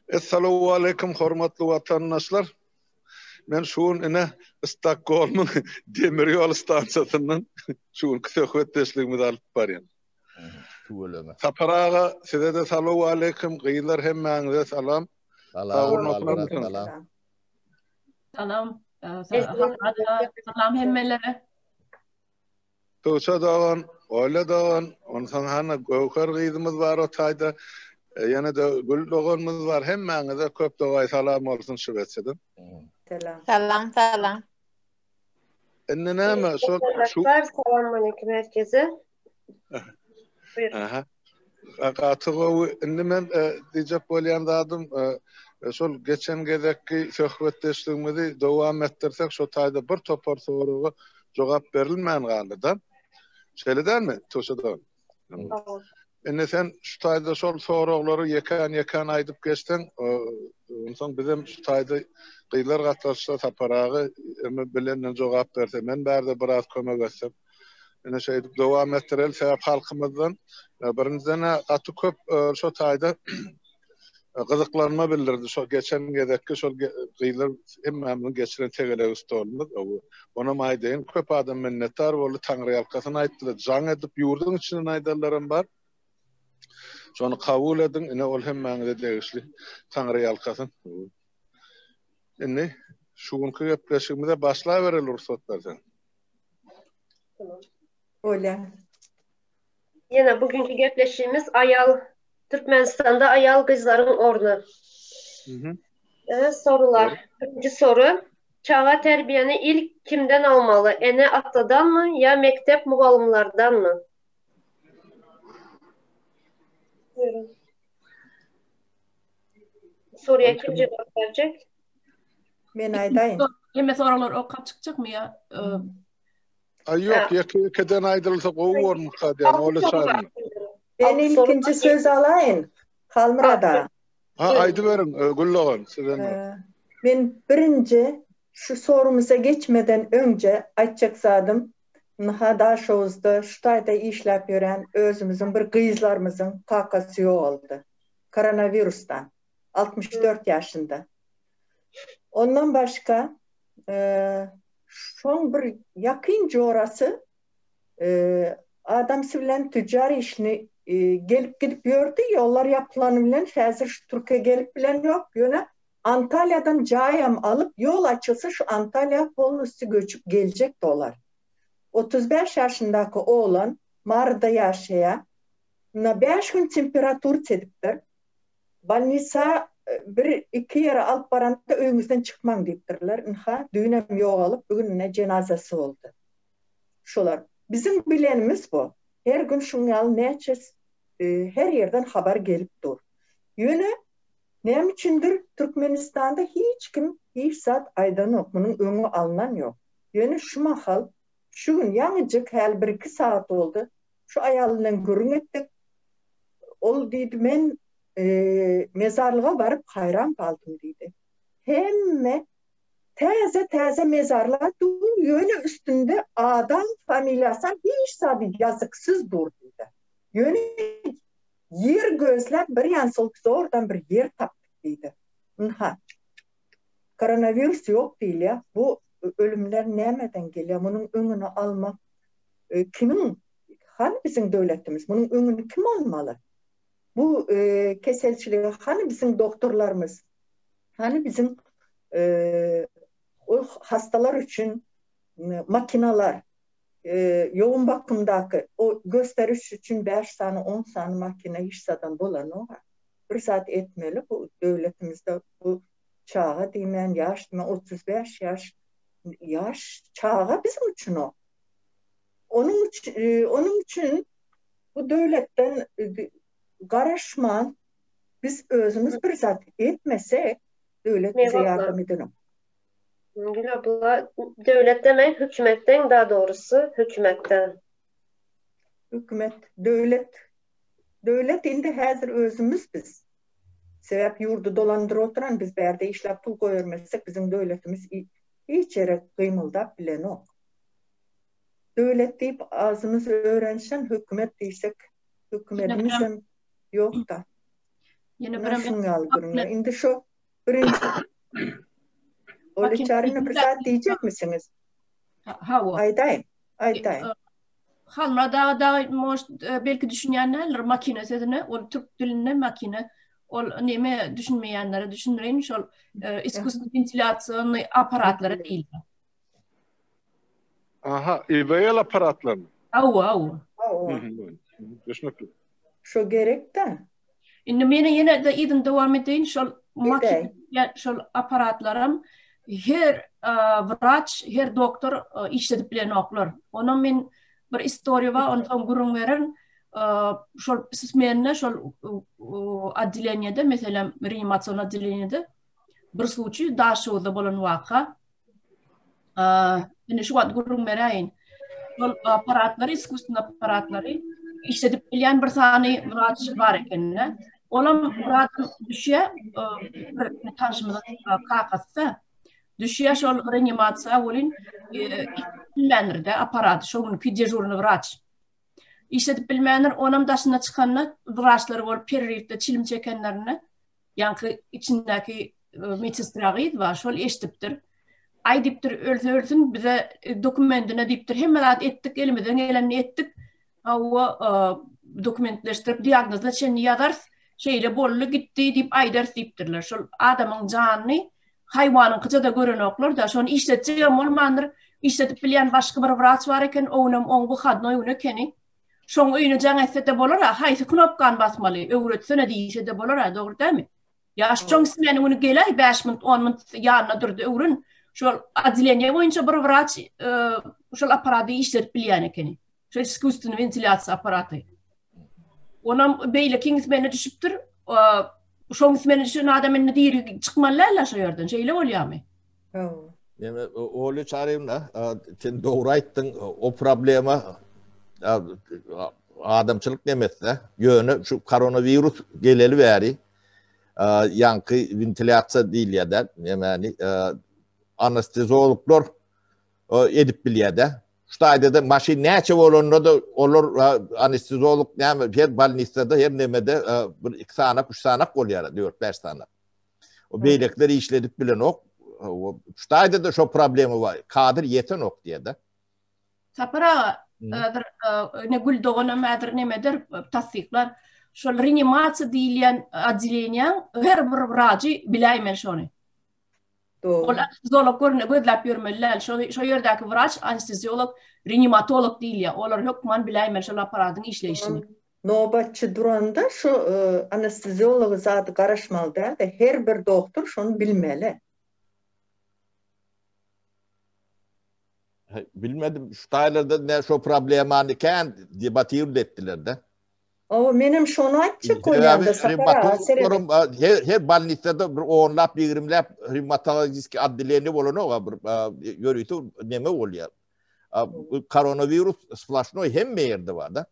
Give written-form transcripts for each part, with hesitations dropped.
Essalawwaleýkim hormatly watandaşlar. Men şu gün ine Stokgolmyň demir ýol stansiýasyndan şu günki söhbetdeşligimizi alyp barýan. Tüweleme. Sapar aga size-de salowaleýkim, gyzlar hemmäňize salam. Salam, salam. Salam. Salam hemmelere. Tugça dogan, Olýa dogan, onsoň hany Göwher gyzymyz bar o taýda, ýene-de Gül doganymyz bar. Hemmäňize köp dogaý salam bolsun Şwesiýadan. Salam. Salam, salam. Indi näme, şol şu Salam aleyküm herkese. Aha. Gaty gowy. Indi men diýjek bolýan zadym, şol geçen gezekki söhbetdeşligimizi dowam etdirsek, şo taýda bir topar soraga jogap berilmän galdy-da. Şeýle dälmi, Tugça dogan? Indi sen şu taýda şol soraglary ýekän-ýekän aýdyp geçseň, onsoň bizem şu taýda gyzlar gatnaşsa Sapar aga eme bilenden jogap berse, men bärde biraz kömek etsem. Ine şeýdip dowam etdireli, sebäp halkymyzdan birinjiden-ä gaty köp şo taýda gyzyklanma bildirdi. Şo geçen gezekki şol gyzlar hemmämiziň geçiren tegelek stolumyz. Onam aýdaýyn, köp adam minnetdar boldy, taňryýalkasyn aýtdylar, jaň edip ýurduň içinden aýdanlaram bar. Şony kabul ediň, ine ol hemmäňize degişli taňryýalkasyn. Indi şu günki gepleşigimize başlabereli rugsat berseň. Bolýar. Ýene bugünkü gepleşigimiz aýal Türkmenistanda aýal gyzlaryň orny. Evet, sorular. Birinji soru. Çaga terbiýeni ilk kimden almaly? Ene atadanmy ýa mekdep mugallymlardanmy? Buyurun. Soruya kim cevap verecek? Men aýdaýyn. Hemme soraglary okap çykjakmy ýa? Aý ýok, ýeke ýekeden aýdylsa gowy bormyka diýýän, Ola çaýyny. Men ilkinji söz alaýyn, Halmyrat aga. Ha, aýdyberiň, Gül dogan, siz hem. Men birinji şu sorumyza geçmeden öňje aýtjak zadym, ynha Daşoguzda şu taýda işläp ýören özümiziň bir gyzlarymyzyň kakasy ýogaldy. Koronawirusdan. 64 ýaşynda. Ondan başga şoň bir ýakyn jorasy adamsy bilen tüjjar işini gelip gidip ýördi. Ýollar ýapylany bilen häzir şu Türkiýä gelip bilen ýok. Ýöne Antalýadan jaýam alyp, ýol açylsa şu Antalýa polnusty göçüp geljekdi olar. 35 ýaşyndaky oglan Maryda ýaşaýar. Ynha bäş gün temperaturça edipdir. Bolnisa bir iki ýere alyp baranda öýüňizden çykmaň diýipdirler. Ynha, düýnem ýogalyp, bu gün ine jenazasy boldy. Şolar. Biziň bilenimiz bu. Her gün şuň ýaly näçe her ýerden habar gelip dur. Ýöne näme üçindir Türkmenistanda hiç kim hiç zat aýdanok, munuň öňi alnan ýok. Ýöne şu mahal, şu gün ýaňyjyk häli bir-iki sagat boldy, şu aýal bilen gürrüň etdik. Ol diýdi, men mezarlyga baryp haýran galdym diýdi. Hemme täze-täze mezarlar dur, ýöne üstünde adam familiýasam hiç zady ýazyksyz dur diýdi. Ýöne ýer gözläp bir ýan solup zordan bir ýer tapdyk diýdi. Ynha, koronawirus ýok diýilýär. Bu ölümler nämeden gelýär? Munuň öňüni almak kimiň Hany biziň döwletimiz? Munuň öňüni kim almaly? Bu keselçilige hany biziň doktorlarymyz? Hany biziň o hastalar üçin makinalar? Ýogyn bakymdaky o gösteriş üçin bäş sany, on sany makina hiç zadam bolanok-a. Bir zat etmeli bu döwletimizde bu çaga diýmän, ýaş diýmän 35 ýaş ýaş çaga biziň üçin o. Onuň onuň üçin bu döwletden garaşman biz özümiz bir zat etmesek döwlet bize ýardam edenok. Gül abla döwlet demeň hökümetden daha dogrusy hökümetden. Hökümet döwlet döwlet indi häzir özümiz biz. Sebäp ýurdy dolandyryp oturan biz bärde işläp pul goýbermesek biziň döwletimiz hiç ýere gymyldap bilenok. Döwlet diýip agzymyz öwrenişen hökümet diýsek hökümedimizem ýokda. Ýene birem şuň ýaly durumlar. Indi şu birinji Oli çaryna bir zat diýjekmisiňiz? Hawa. Aýdaýyň, aýdaýyň. Halmyrat aga dagy может belki düşünýän däldir makina sözüne. Ol türk dilinde makina. Ol neme düşünmeýänlere düşündireýin şol iskusny wentilýasiýony apparatlara diýilýär. Aha, IVL apparatlaryny. Hawa, hawa. Hawa. Düşnükli. Şo gerek-dä. Indi meni ýene-de yzyny dowam edeýin, şol makina, şol apparatlaram her wraç, her doktor işledip bilenoklar. Onam men bir istoriýa bar, ony soň gürrüň bererin. Şol smende, şol otdeleniýede, meselem, reanimasion otdeleniýede bir sluçiý Daşoguzda bolan waka. Indi şu wagt gürrüň beräýin. Şol apparatlary, iskusstwennyi apparatlary işledip bilýän bir sany wraç bar ekende. Olam wraçam düşýär, bir tanşymyzyň kakasy düşýär şol reanimasiýa welin bilmändir-de apparaty, şo günki dežurnyý wraç. Işledip bilmändir, onam daşyna çykanda wraçlar bolup pereriwde çilim çekenlerinde Ýaňky içindäki medsestra gyz bar, şol eşidipdir. Aý diýipdir, ölse ölsün, bize dokumentine diýipdir, hemme zat etdik, elimizden gelenini etdik. Hawa, dokumentleşdirip diagnozyna çenli ýazarys. Şeýle boldy, gitdi diýip aýdarys diýipdirler. Şol adamyň janyny haýwanyňkyça-da görenoklar-da, şony işletjegem bolmandyr. Işledip bilýän başga bir wraç bar eken, o günem oň wyhodnoý güni ekeni. Şoň öýüne jaň etse-de bolar-a, haýsy knopkany basmaly, öwretsene diýse-de bolar-a, dogry dälmi? Ýa şoň smena güni geläý, bäş minut, on minut ýanyna dur-da öwren. Şol otdeleniýe boýunça bir wraç şol apparady işledip bilýän ekeni. Şol iskusstwennyi wentilýasiýa apparaty. Onam beýlekiň smena düşüpdir. Şoň smena düşen adam indi diri çykmaly däl-ä şo ýerden. Şeýle bolýarmy? Hawa. Ýöne Olýa Çaryýewna, sen dogry aýtdyň, o problema adamçylyk nemesde. Ýöne şu koronawirus geleli bäri ýaňky wentilýasiýa diýilýär-de, nämäni anesteziologlar edip bilýär-de. Şu taýda-da maşyn näçe bolanda-da olar anesteziolog näme her bolnisada, her nemede bir iki sanak, üç sanak bolýar, dört-bäş sanak. O beýlekiler işledip bilenok. Şu taýda-da şo problema bar. Kadr ýetenok diýýär-de. Sapar aga, häzir ine Gül doganam häzir nemedir, tassyklar. Şol reanimasiýa diýilýän otdeleniýäň her bir wrajy biläýmeli şony. Dogry. Ol anesteziolog görüne gözläp ýörmeli däl. Şo şo ýerdäki wraç anesteziolog, reanimatolog diýilýär. Olar hökman biläýmeli şol apparatyň işleýşini. Nobatçy duranda şu anesteziologa zady garaşmaly dälde her bir dogtor şony bilmeli. Bilmedim şu taýlarda ne şo problemany kän debatird etdilerde. Hawa menem şony aýtjak bolýanda Sapar aga seret. Her her bolnisada bir onlap ýigrimläp rewmatologiski otdeleniýe bolanok bir ýörite neme bolýar. Koronawirus splaşnoý hemme ýerde barda.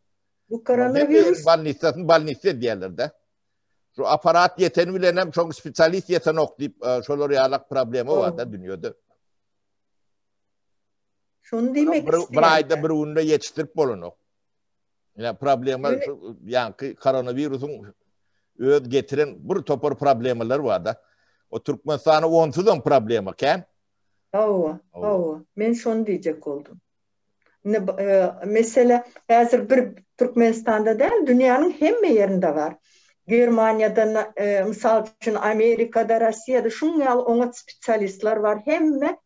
Bu koronawirus bolnisasyny bolnisa edýärler-de. Şu aparat ýeteni bilen hem şoň spesialist ýetenok diýip, e, şolar ýalak problema bar-da dünýede. Şony diýmek bir, bir aýda bir günde ýetişdirip bolanok. Ýa problema şu ýaňky koronawirusyň öz getiren bir topar problemalar bar-da. O Türkmenistanda onsuzam problema kän. Hawa, hawa. Men şony diýjek boldum. Indi mesele häzir bir Türkmenistanda däl, dünýäniň hemme ýerinde bar. Germaniýada, mysal üçin, Amerikada, Russiýada şuň ýaly oňat spesialistler bar. Hemme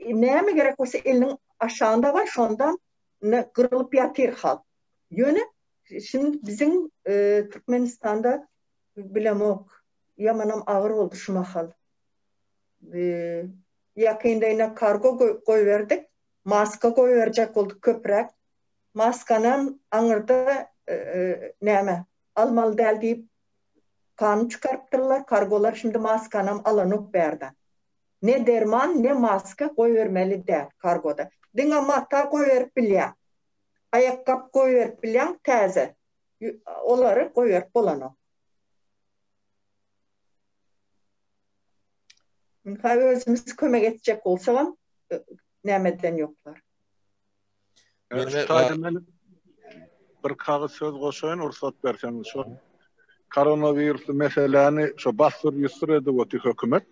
näme gerek bolsa eliniň aşagynda bar, şondan indi gyrylyp ýatyr halk. Ýöne şindi biziň Türkmenistanda bilemok, ýamanam agyr boldy şu mahal. Ýakynda ine kargo goýberdik. Maska goýberjek bolduk köpräk. Maskanam aňyrda näme, almaly däl diýip kanun çykarypdyrlar. Kargolar şindi maskanam alanok bärden. Ne derman, ne maska goýbermeli däl kargoda. Diňe mata goýberip bilýäň. Aýakgap goýberip bilýäň täze. Olary goýberip bolanok. Ynha özümiz kömek etjek bolsagam nämeden ýoklar. Şu taýda men bir kagyz söz goşaýyn rugsat berseňiz şol. Koronawirusly meseläni şo bassyr-ýussur edip otyr hökümet.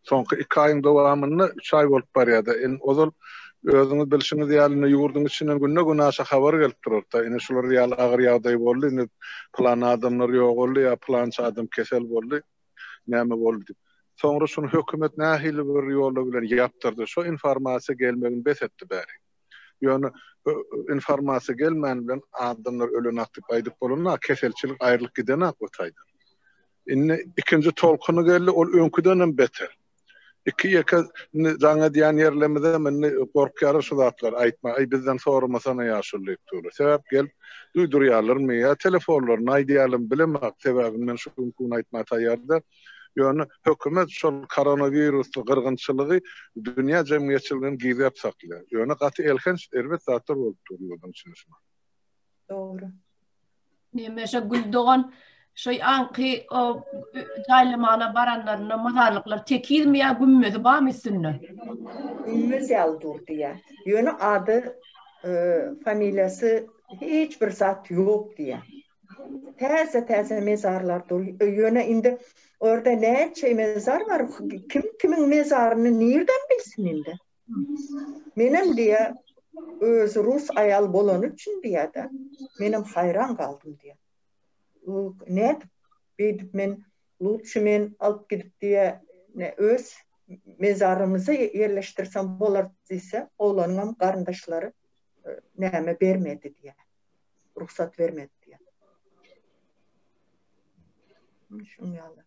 Soňky iki aýyň dowamynda üç aý bolup barýar-da. Indi ozal özüňiz bilşiňiz ýaly indi ýurduň içinden günde-günaşa habar gelip durardy-da. Ine şular ýaly agyr ýagdaý boldy, indi pylan adamlar ýogaldy ýa pylança adam kesel boldy, näme boldy diýip. Soňra şuny hökümet nähili bir ýola bilen ýapdyrdy. Şo informasiýa gelmegini bes etdi bäri. Ýöne informasiýa gelmän bilen adamlar ölenak diýip aýdyp bolanok, keselçilik aýrylyp gidenak o taýdan. Indi ikinji tolkuny geldi, ol öňküdenem beter. Iki ýeke indi jaň edýän ýerlemizem indi gorkýarlar şu zatlary aýtma, aý bizden soramasana ýaşuly diýip durlar. Sebäp gelip duýdurýarlarmy ýa telefonlaryny aýdýarlarmy bilemok, sebäbini men şu günki gün aýtmaga taýýar däl. Ýöne hökümet şol koronawirusly gyrgynçylygy dünýä jemgyýetçiliginden gizläp saklaýar. Ýöne gaty elhenç, erbet zatlar bolup dur ýurduň içinde şu wagt. Dogry. Neme şo Gül dogan şo aňky o jaýlamana baranlarynda mazarlyklar tekizmi ýa gümmezi barmy üstünde? Gümmez ýaly dur diýýär. Ýöne ady, familiýasy hiç bir zat ýok diýýär. Täze-täze mezarlar dur. Ýöne indi orda näçe mezar bar, kim kimiň mezaryny nirden bilsin indi? Menem diýýär, özi rus aýal bolany üçin diýýär-de, menem haýran galdym diýýär. Nädip beýdip men lutşy men alyp gidip diýýär, öz mezarymyza ýerleşdirsem bolar diýse, oglanyňam garyndaşlary näme bermedi diýýär. Rugsat bermedi diýýär. Şuň ýaly.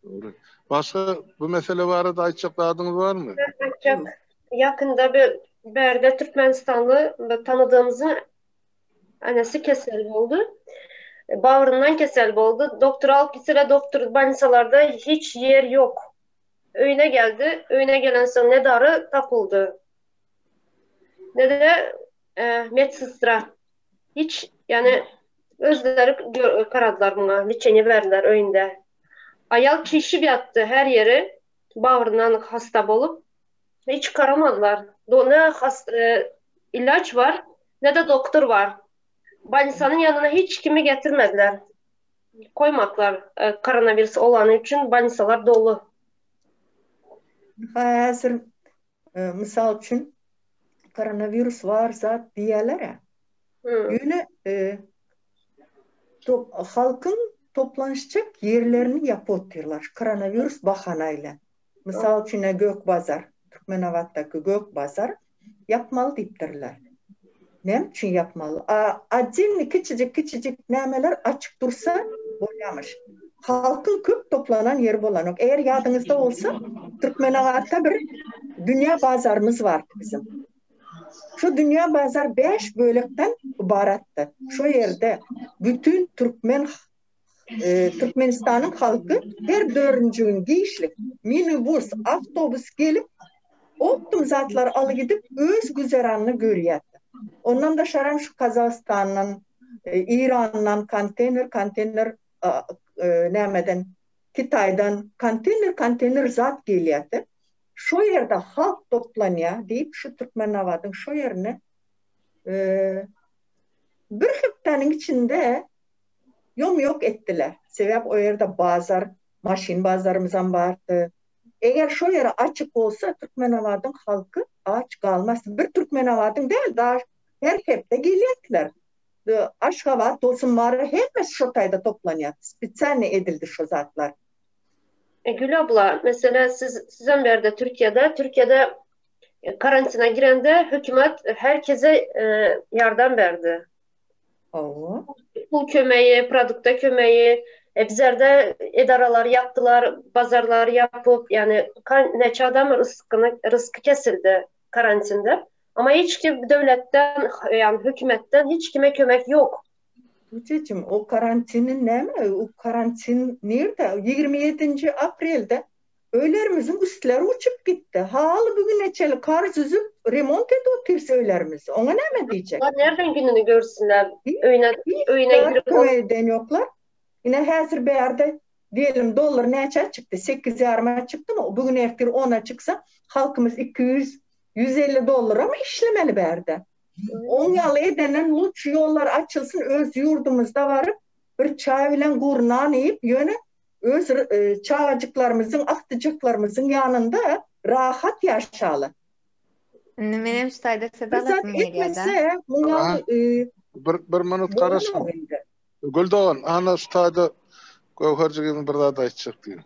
Dogry. Başga bu mesele barada aýtjak zadyňyz barmy? Aýtjak. Ýakynda bir bärde Türkmenistanly bir tanadygymyzyň enesi kesel boldy. Bagryndan kesel boldy. Doktora alyp gitseler doktor bolnisalarda hiç ýer ýok. Öýüne geldi. Öýüne gelensoň ne dary tapyldy. Ne de e, medsestra. Hiç yani özleri garadylar muňa, liçeniýe berdiler öýünde. Aýal çişip ýatdy her ýeri bagryndan hasta bolup. Hiç garamadylar. Ne has e, ilaç bar, ne de doktor bar. Bolnisanyň ýanyna hiç kimi getirmediler. Koýmadylar. E, koronawirus olany üçin bolnisalar doly. Häzir Mysal üçin, koronawirus bar zat diýýärler-ä. Ýöne halkyň toplanyşjak ýerlerini ýapyp otyrlar, koronawirus bahana ile. Mysal üçin, Gök bazar, Türkmenabatdaky Gök bazar ýapmaly diýipdirler. Näme üçin ýapmaly? A otdelnyý kiçijik-kiçijik nämeler açyk dursa bolýamyş. Halkyň köp toplanan ýeri bolanok. Eger ýadyňyzda bolsa, Türkmenabatda bir dünýä bazarymyz bardy biziň. Şo dünýä bazar bäş bölekden ybaratdy. Şo ýerde bütin türkmen Türkmenistanyň halky her dördünji gün giçlik minibus, awtobus gelip, optum zatlary alyp gidip, öz güzeranyny görýärdi. Ondan daşaram şu Kazagystandan, Irandan konteýner, konteýner nämeden, Kitaýdan konteýner, konteýner zat gelýärdi. Şo ýerde halk toplanýar diýip, şu Türkmenabadyň şo ýerine bir hepdäniň içinde Ýom-ýok etdiler. Sebäp o ýerde bazar, maşyn bazarymyzam bardy. Eger şo ýeri açyk bolsa, Türkmenabadyň halky aç galmazdy. Bir Türkmenabadyň däl, daş her hepde gelýärdiler. Aşgabat bolsun, Mary hemmesi şo taýda toplanýar. Spesialnyý edildi şo zatlar. Gül abla, meselä siz sizem bärde Türkiýede, Türkiýede karantina girende hökümet herkese ýardam berdi. Hawa. Pul kömeği, produkta kömeği, e, bizlerde edaralar yaptılar, bazarlar yapıp, yani neçe adam rızkını, rızkı kesildi karantinde. Ama hiç kim devletten, yani hükümetten hiç kime kömek yok. Tuğçe'cim o karantinin näme? O karantin nirde? 27-nji aprelde Öýlerimiziň üstleri uçup gitdi. Haly bu güne çenli karz üzüp remont edip otyrys öýlerimizi. Oňa näme diýjek? Olar nerden gününi görsünler? Öýüne öýüne girip kömek eden ýoklar. Ine häzir bärde diýelim dollar näçä çykdy? Sekiz ýaryma çykdymy? Bu gün ertir ona çyksa halkymyz 200 150 dollaram işlemeli bärde. Oň ýaly edenden lutşy ýollar açylsyn öz ýurdumyzda baryp. Bir çaý bilen gury nan iýip, ýöne öz çagajyklarymyzyň, agtyjaklarymyzyň ýanynda rahat ýaşaly. Indi menem şu taýda söz Bir zat alasym gelýär-de. etmese, muňa Bir bir minut garaşyň. bolanok indi. Gül dogan, ana şu taýda Göwher jigim bir zat aýtjak diýip.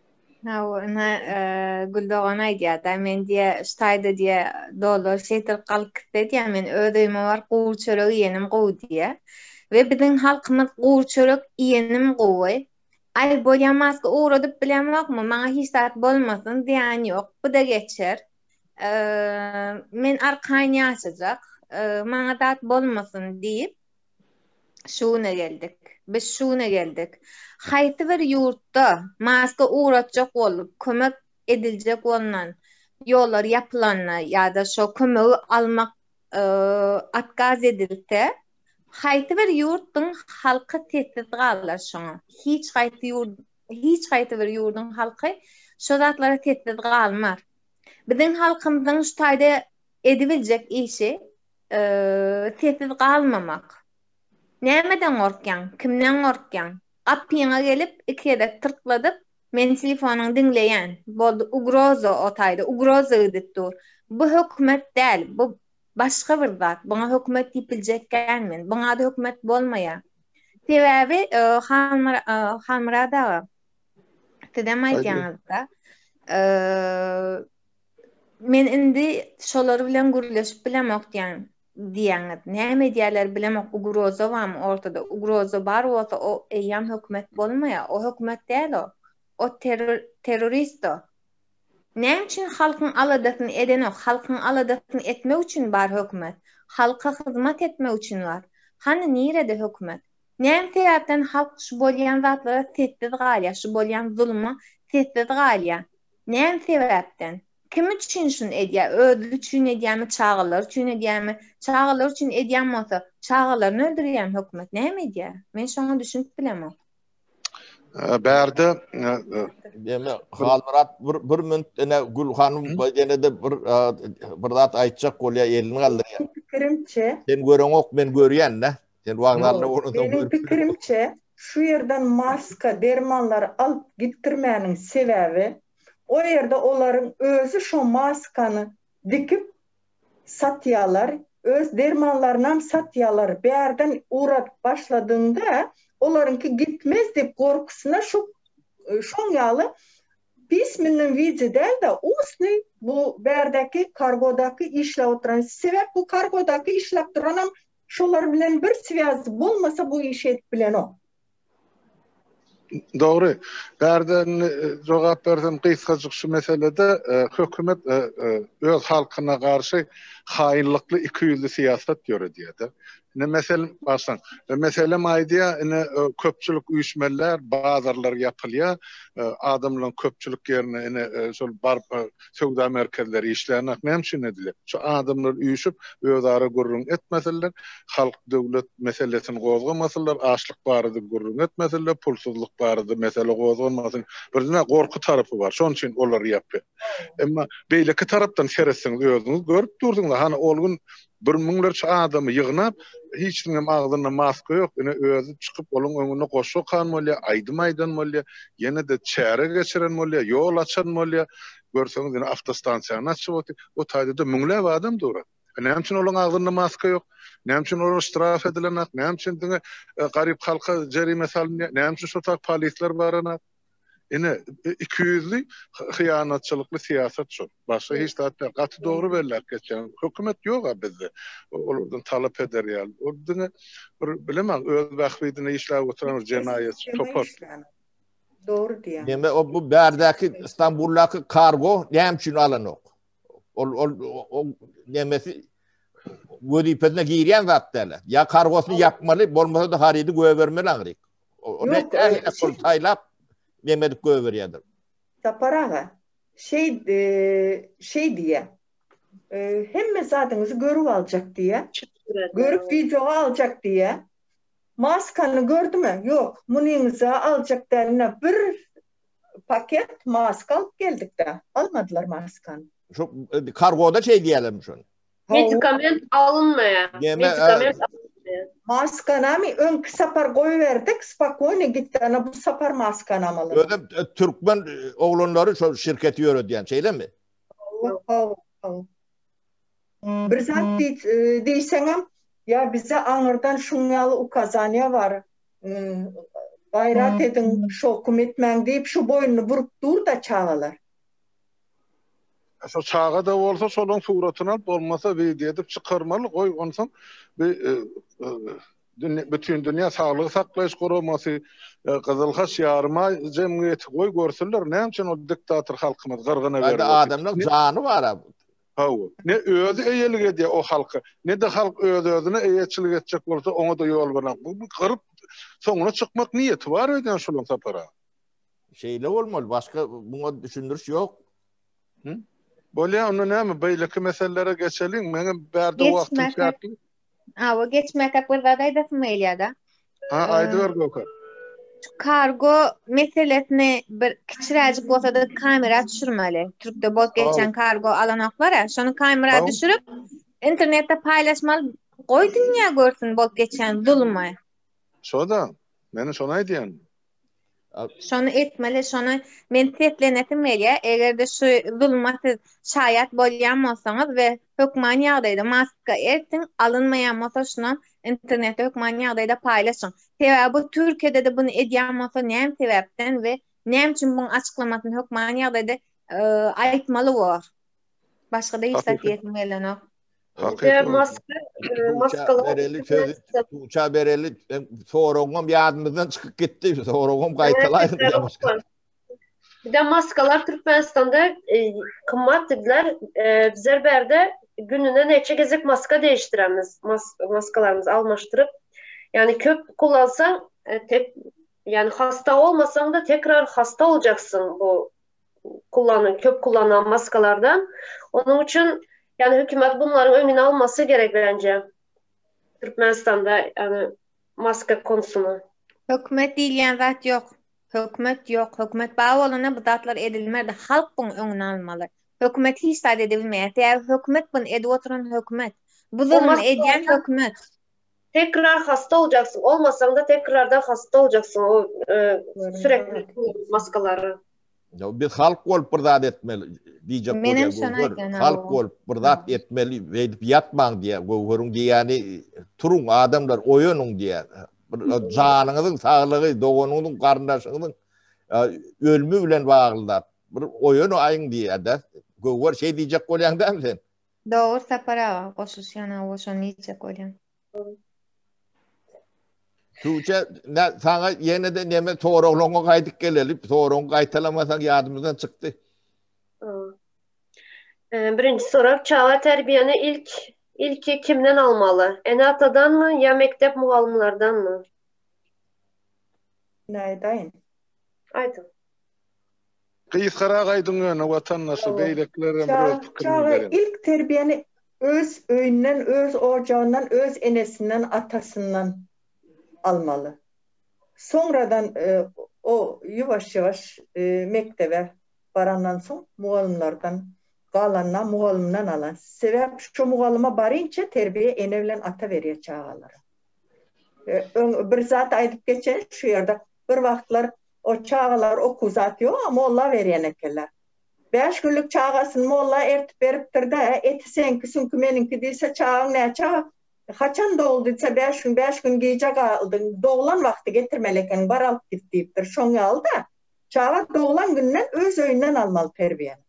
Hawa, ine, Gül dogan aýdýar-da, men diýýär, şu taýda diýýär, dollar şeýdip galyp gitse diýýär, men öz öýüme baryp gury çörek iýenim gowy diýýär. We biziň halkymyz gury çörek iýenim gowy. Aý, bolýa maska ugradyp bilemokmy, maňa hiç zat bolmasyn, zyýany ýok, bu-da geçer. Men arkaýyn ýaşajak, maňa zat bolmasyn diýip, Şu güne geldik. Biz şu güne geldik. Haýsy bir ýurtda maska ugratjak bolup, kömek ediljek bolnan, ýollar ýapylanda ýa-da şo kömegi almak otkaz edilse, haýsy bir ýurtduň halky sessiz galar şoňa? Hiç haýsy ýurt, hiç haýsy bir ýurduň halky şo zatlara sessiz galmaz. Biziň halkymyzyň şu taýda edibiljek işi sessiz galmamak. Nämeden gorkýaň? Kimden gorkýaň? Gapyňa gelip, iki gezek tyrkladyp, men telefonyňy diňleýän. Boldy, ugroza o taýda, ugroza gidip dur. Bu hökümet däl, bu başga bir zat. Buňa hökümet diýip biljekgän men. Buň ady hökümet bolmaýar. Sebäbi, Halmyrat aga, sizem aýdýaňyzda, Men indi şolar bilen gürleşip bilemok diýen diýýäňiz. Näme edýärler bilemok ugroza barmy ortada? Ugroza bar bolsa o eýýäm hökümet bolmaýar. O hökümet däl o. O terror terrorist o. Näme üçin halkyň aladasyny edenok? Halkyň aladasyny etmek üçin bar hökümet. Halka hyzmat etmek üçin bar. Hany nirede hökümet? Näme sebäpden halk şu bolýan zatlara sessiz galýar, şu bolýan zuluma sessiz galýar? Näme sebäpden? Kim üçin şuny edýär? Özi üçin edýärmi, çagalary üçin edýärmi? Çagalary üçin edýän bolsa, çagalaryny öldürýärmi hökümet? Näme edýär? Men şoňa düşünip bilemok. Bärde Deme Halmyrat bir bir minut ene Gül hanym ýene-de bir bir zat aýtjak bolýar, elini galdyrýar. Meniň pikirimçe Sen göreňok, men görýän-dä. Sen wagzalda bolsaň Meniň pikirimçe, şu ýerden maska, dermanlary alyp gitdirmäniň sebäbi, o ýerde olaryň özi şo maskany dikip satýalar, öz dermanlarynam satýalar. Bärden ugradyp başladyňda, olaryňky gitmez diýip gorkusyna şu şoň ýaly pismennom wideo däl-de, ustnyý bu bärdäki kargodaky işläp oturan, sebäp bu kargodaky işläp duranam Şolar bilen bir swýaz bolmasa bu işi edip bilenok. Dogry. Bärde indi jogap bersem gysgajyk şu meselede hökümet öz halkyna garşy haýynlykly ikiýüzli syýasat ýöredýär-de. Ine meselem başlan. Meselem aýdýar, ine köpçülik üýşmeliler, bazarlar ýapylýar, adamlaryň köpçülik ýerine ine şol baryp söwda merkezleri işlänok. Näme üçin edilýär? Şu adamlar üýşüp, özara gürrüň etmesinler, halk döwlet meselesini gozgamasynlar, açlyk barada gürrüň etmesinler, pulsuzlyk barada mesele gozganmasyn. Birden-ä gorky tarapy bar, şonuň üçin olary ýapýar. Emma beýleki tarapdan seretseňiz, özüňiz görüp dursuňyz, hany ol gün bir müňlerçe adamy ýygnap, hiç kimiňem agzynda maska ýok, ine özi çykyp olaň öňünde goşgy okan bolýar, aýdym aýdan bolýar, ýene-de çäre geçiren bolýar, ýol açan bolýar. Görseňiz ine awtostansiýany açyp otyr. O taýda-da müňläp adam dur. Näme üçin olaň agzynda maska ýok? Näme üçin olar ştraf edilenak? Näme üçin diňe garyp halka jerime salynýar? Näme üçin şo tak polisler baranak? Ine, ikiýüzli hyýanatçylykly syýasat şol. Başga hiç zat däl. Gaty dogry belläp geçýäň. Hökümet ýog-a bizde. Olardan talap eder ýaly. Ol diňe bir bilemok, öz bähbidine işläp oturan bir jenaýatçy topar. Dogry diýýäň. Neme o bu bärdäki Istanbuldaky kargo näme üçin alanok? Ol ol o nemesi wezipesine girýän zat däl. Ýa kargosyny ýapmaly, bolmasa-da harydy goýbermeli aňryk. O ne pul saýlap neme edip goýberýärdir. Sapar aga, şeý şeý diýýär. Hemme zadyňyzy görüp aljak diýýär. Görüp wideoga aljak diýýär. Maskany gördümi? Ýok. Munyňyza aljak däl. Ine bir paket maska alyp geldik-dä. Almadylar maskany. Şu kargoda şeý diýýärlermi şony? Medikament alynmaýar. Medikament. Maskanamy öňki sapar goýberdik, spokoýno gitdi, ana bu sapar maskanam alyndy. Özem türkmen oglanlary şol şirketi ýöredýän, şeýlemi? Hawa, hawa. Bir zat diýseňem, ýa bize aňyrdan şuň ýaly ukazaniýa bar, gaýrat ediň, şowkum etmäň diýip, şu boýnuny burup dur-da çagalar. Şo çaga-da bolsa şolaň suratyny alyp, bolmasa wideo edip çykarmaly, goý onsoň bi Bütindünýä saglygy saklaýyş guramasy, Gyzyl Haç Ýarymaý jemgyýeti goý görsünler, näme üçin ol diktator halkymyzy gyrgyna berip otyr. Adamlaň jany bar-a. Hawa. Ne özi eýelik edýär o halka, ne-de halk öz-özüne eýeçilik etjek bolsa oňa-da ýol bermek. Bu gyryp soňuna çykmak niýeti bar öýdýän şolaň Sapar aga. Şeýle bolmaly, başga muňa düşündiriş ýok. Hı? Bolýa, onda näme, beýleki meselelere geçeliň. Meňem bärde wagtym çäkli. Hawa, geçmekek bir zat aýdasym gelýär-de. Ha, aýdyber Göwher. Şu kargo meselesini bir kiçiräjik bolsa-da kamera düşürmeli. Türkde bolup geçen kargo alanoklar-a, şony kamera düşürip, internetde paýlaşmaly. Goý dünýä görsün bolup geçen zulmy. Şo-da, men şony aýdýan. Şony etmeli, şony men seslenesim gelýär. Eger-de şu zulma siz şaýat bolýan bolsaňyz we hökman ýagdaýda maska ertiň, alynmaýan bolsa şunam internetde hökman ýagdaýda paýlaşyň. Sebäbi bu Türkiýede-de buny edýän bolsa näme sebäpden we näme üçin buň açyklamasyny hökman ýagdaýda aýtmaly bor. Başga-da hiç zat diýesim gelenok. Hakyky. Maska, maskalar. Bereli sözi Tuğça bereli. Soragyňam ýadymyzdan çykyp gitdi. Soragyňam gaýtalaýyn. Bir de maskalar Türkmenistanda e, kymmat dediler. E, bizler bärde gününe neçe gezek maska değiştiremiz. Mas, maskalarymyzy almaşdyryp. Yani köp kullansaň e, tek yani hasta olmasaň da tekrar hasta olacaksın bu kullanan, köp kullanan maskalardan. Onuň üçin yani hökümet bunlaryň öňüni almasy gerek bence. Türkmenistanda yani maska konusunu. Hökümet diýilýän zat ýok. Hökümet ýok. Hökümet bar bolanda bu zatlar edilmerdi. Halk buň öňüni almaly. Hökümet hiç zat edibilmeýär. Sebäbi hökümet buny edip oturan hökümet. Bu zulmy edýän hökümet. Tekrar hasta oljaksyň, olmasaň-da tekrardan hasta oljaksyň o sürekli maskalary. Ýa biz halk bolup bir zat etmeli diýjek bolýar Göwher. Halk bolup bir zat etmeli, beýdip ýatmaň diýýär. Göwheriň diýýäni turuň adamlar oýanyň diýýär. Bir janyňyzyň saglygy, doganyňyzyň, garyndaşyňyzyň ölümi bilen bagly zat. Bir oýanaýyň diýýär-de. Göwher şeý diýjek bolýaň dämi sen? Dogry Sapar aga goşulyşýan hawa şony diýjek bolýan. Tuğçe ne saňa ýene-de neme soraglaryňa gaýdyp geleli. Soragyňy gaýtalamasaň ýadymyzdan çykdy. Birinji sorag çaga terbiýäni ilk ilki kimden almaly? Ene-atadanmy ýa mekdep mugallymlardanmy? Näýdaýyn? Aýdyň. Gysgarak aýdyň ýöne watandaşlar beýlekiler hem bir öz pikirini Çaga beren. ilk terbiýäni öz öýünden, öz ojagyndan, öz enesinden, atasyndan almaly. Soňradan o ýuwaş-ýuwaş mekdebe barandan soň mugallymlardan, galanyna mugallymdan alan. Sebäp şo mugallyma barynça terbiýe ene bilen ata berýär çagalara. Öň bir zat aýdyp geçeýin şu ýerde. Bir wagtlar o çagalar okuw zat ýok-a, molla berýän ekenler. Bäş günlük çagasyny molla ertip beripdir-de, eti seňki, süňki meniňki diýse, çagaň näçe, haçan doguldy diýse, bäş gün, bäş gün gijä galdyň, doglan wagty getirmeli ekeniň, bar alyp git diýipdir. Şoň ýaly-da, çaga doglan günden öz öýünden almaly terbiýäni.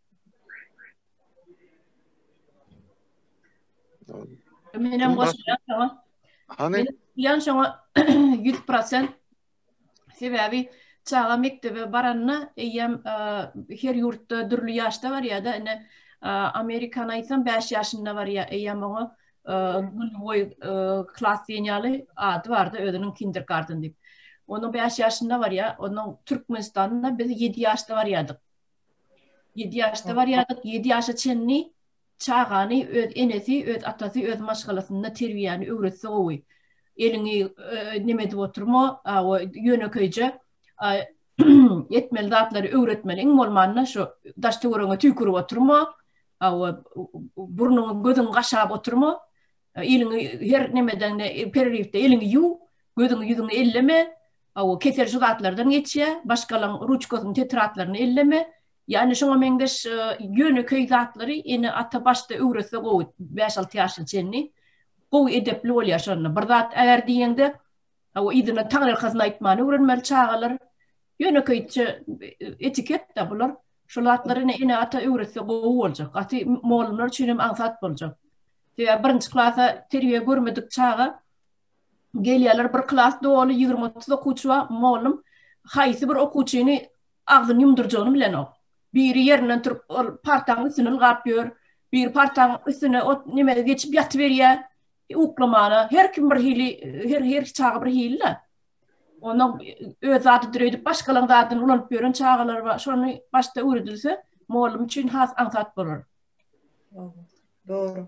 Menem goşulýan şoňa. Hany? Men goşulýan şoňa 100%. Sebäbi çaga mekdebe baranda eýýäm her ýurtda dürli ýaşda barýar-da, ine Amerikany aýtsam 5 ýaşynda barýar, eýýäm oňa nulwoý klas diýen ýaly ady bardy özüniň kindergarten diýip. Onuň 5 ýaşynda barýar, onuň Türkmenistanda biz 7 ýaşda barýardyk. 7 ýaşda barýardyk, 7 ýaşa çenli Çagany öz enesi, öz atasy, öz maşgalasynda terbiýäni öwretse gowy. Eliňi neme edip oturma, ýönekeýje etmeli zatlary öwretmeli. Iň bolmanda şu daş-töweregiňe tüýkürip oturma, burnuňy, gözüňi gaşap oturma. Eliňi her nemeden pereriwde eliňi ýuw, gözüňi ýüzüňi elleme. Hawa, kesel şu zatlardan geçýär. Başgalaň ruçkasyny, tetradlaryny elleme. Ýagny şoňa meňzeş ýönekeý zatlary ene-ata başda öwretse gowy, bäş-alty ýaşyna çenli. Gowy edepli bolýar şonda. Bir zat är diýeňde, hawa, yzyndan taňryýalkasyn aýtmany öwrenmeli çagalar. Ýönekeýçe etiket-de bular. Şol zatlary ene-ata öwretse gowy boljak. Gaty mugallymlar üçin hem aňsat boljak. Sebäbi birinji klasa terbiýe görmedik çaga gelýärler bir klas doly 20-30 okuwçy bar, mugallym haýsy bir okuwçyny agzyny ýumdurjagyny bilenok. Biri ýerinden turup ol partaň üstüne ylgap ýör, biri partaň üstüne ot neme geçip ýatyberýär uklamana. Her kim bir hili, her her çaga bir hili-de. Ondan öz zadydyr öýdüp başgalaryň zadyny ulanyp ýören çagalar bar. Şony başda öwredilse, mugallym üçin has aňsat bolar. Dogry.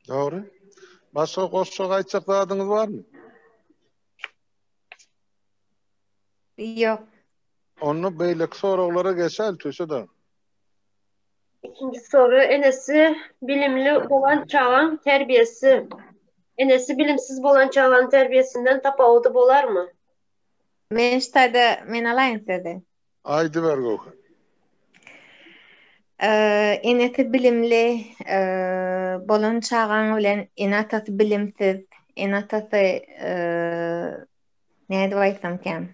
Dogry. Başga goşjak aýtjak zadyňyz barmy? Ýok. Onda beýleki soraglara geçäýli Tüýsüde. Ikinji soru enesi bilimli bolan çagaň terbiýesi enesi bilimsiz bolan çagaň terbiýesinden tapawudy bolarmy? Men şu taýda men alaýyn sözi. Aýdyber Göwher. Enesi bilimli bolan çagaň bilen ene-atasy bilimsiz, ene-atasy nädip aýtsamkam?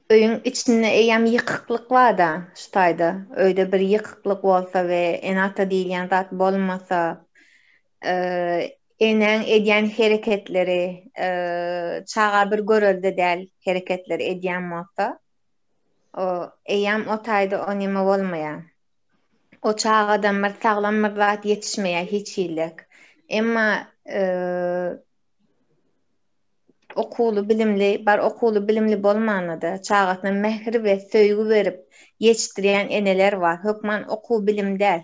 Öýüň içinde eýýäm ýykyklyk bar-da şu taýda. Öýde bir ýykyklyk bolsa we ene-ata diýilýän zat bolmasa, enäň edýän hereketleri çaga bir görelde däl hereketleri edýän bolsa, o eýýäm o taýda o neme bolmaýar. O çagadan bir saglam bir zat ýetişmeýär hiç hili. Emma Okuwly bilimli bar okuwly bilimli bolmanda-da çagasyna mähir we söýgi berip ýetişdirýän eneler bar. Hökman okuw bilim däl.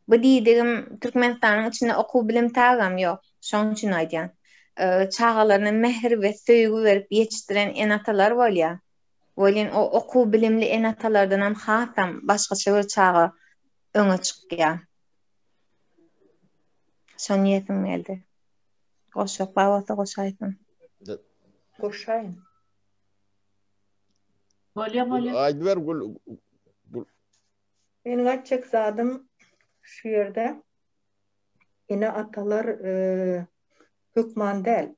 Bu diýdigim Türkmenistanyň içinde okuw bilim tagam ýok. Şoň üçin aýdýan. Çagalaryna mähir we söýgi berip ýetişdiren ene-atalar bolýar. Welin o okuw bilimli ene-atalardanam hasam başgaça bir çaga öňe çykýar. Şony diýesim geldi. Goşjak bar bolsa goşaýsyn. Goşaýyn. Bolýa bolýa. Aýdyber Gül. Gül. Meniň aýtjak zadym şu ýerde ene-atalar e, hökman däl.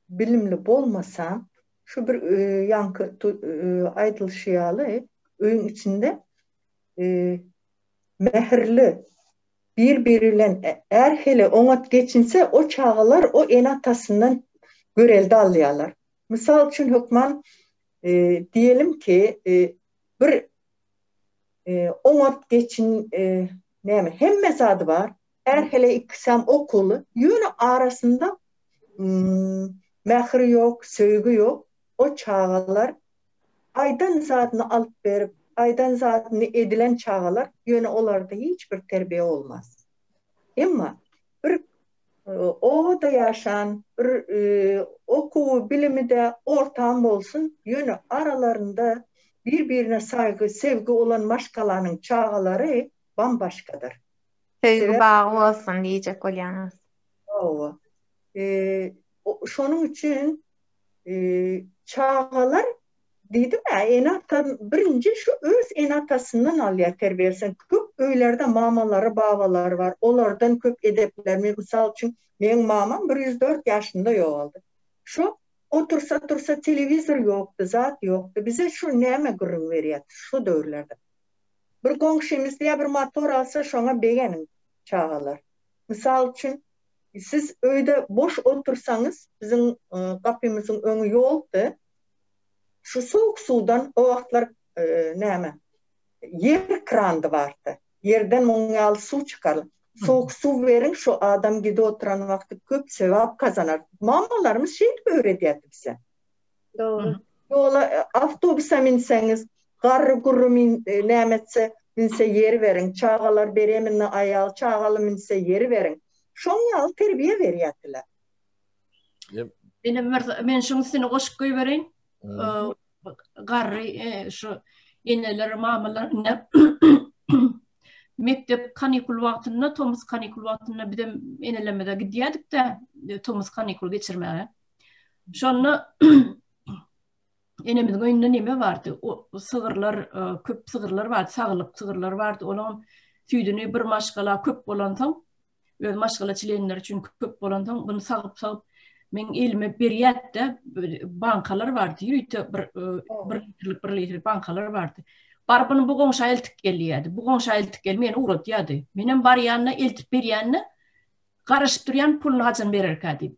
Bilimli bolmasa, şu bir e, ýaňky e, aýdylyşy ýaly öýüň içinde e, mähirli Bir-biri bilen är-heleý oňat geçinse, o çagalar o ene-atasyndan görelde alýarlar. Mysal üçin, hökman diýelim ki, bir oňat geçin näme, hemme zady bar, är-heleý ikisem okuwly, ýöne arasynda mähir ýok, söýgi ýok, o çagalar Aýdan zadyny alyp berip, aýdan zadyny edilen çagalar, ýöne olarda hiç bir terbiýe bolmaz. Emma bir obada ýaşan, bir okuwy, bilimi-de ortam bolsun, ýöne aralarynda bir-birine saýgy, sevgi bolan maşgalanyň çagalary bambaşgadyr. Söýgi bagy bolsun diýjek bolýaňyz. Hawa. Şonuň üçin Çagalar diýdim-ä, ene-ata birinji şu öz ene-atasyndan alýar terbiýesini. Köp öýlerde mamalary, babalary bar. Olardan köp edepler. Men mysal üçin, meň mamam 104 ýaşynda ýogaldy. Şo otursa-tursa telewizor ýokdy, zat ýokdy. Bize şu näme gürrüň berýärdi şo döwürlerde. Bir goňşymyz diýýär, bir motor alsa şoňa begeniň çagalar. Mysal üçin, Siz öýde boş otursaňyz, biziň gapymyzyň öňi ýoldy. Şu sowuk suwdan o wagtlar näme, ýer krandy bardy. Ýerden muň ýaly suw çykarly. Sowuk suw beriň, şu adam gidip oturan wagty köp sewap gazanar. Mamalarymyz şeýdip öwredýärdi bize. Dogry. Ýola awtobusa minseňiz, garry-gurry min näme etse, minse ýer beriň, çagalar bereminli aýal, çagaly minse ýer beriň. Şoň ýaly terbiýe berýärdiler. Menem bir men şuň üstüne goşup goýbereýin. Garry şu eneler, mamalar indi. Mekdep kanikul wagtynda, tomus kanikul wagtynda bizem enelerimize gidýärdik-de, tomus kanikul geçirmäge. Şonda enemiziň öýünde neme bardy? O sygyrlar, e, köp sygyrlar bardy, saglyk sygyrlar bardy. Olaryň süýdüni bir maşgala köp bolansoň, öz maşgala çlenleri üçin köp bolansoň, bunu sagyp-sagyp meň elime berýärdi-de, bankalar bardy, ýörite bir e, bir litrlik, bir litrlik bankalar bardy. Baryp bunu bu goňşa eltip gelýärdi. Bu goňşa eltip gel, meni ugratýardy. Menem barýanda, eltip berýände garaşyp durýan puluny haçan bererkä diýip.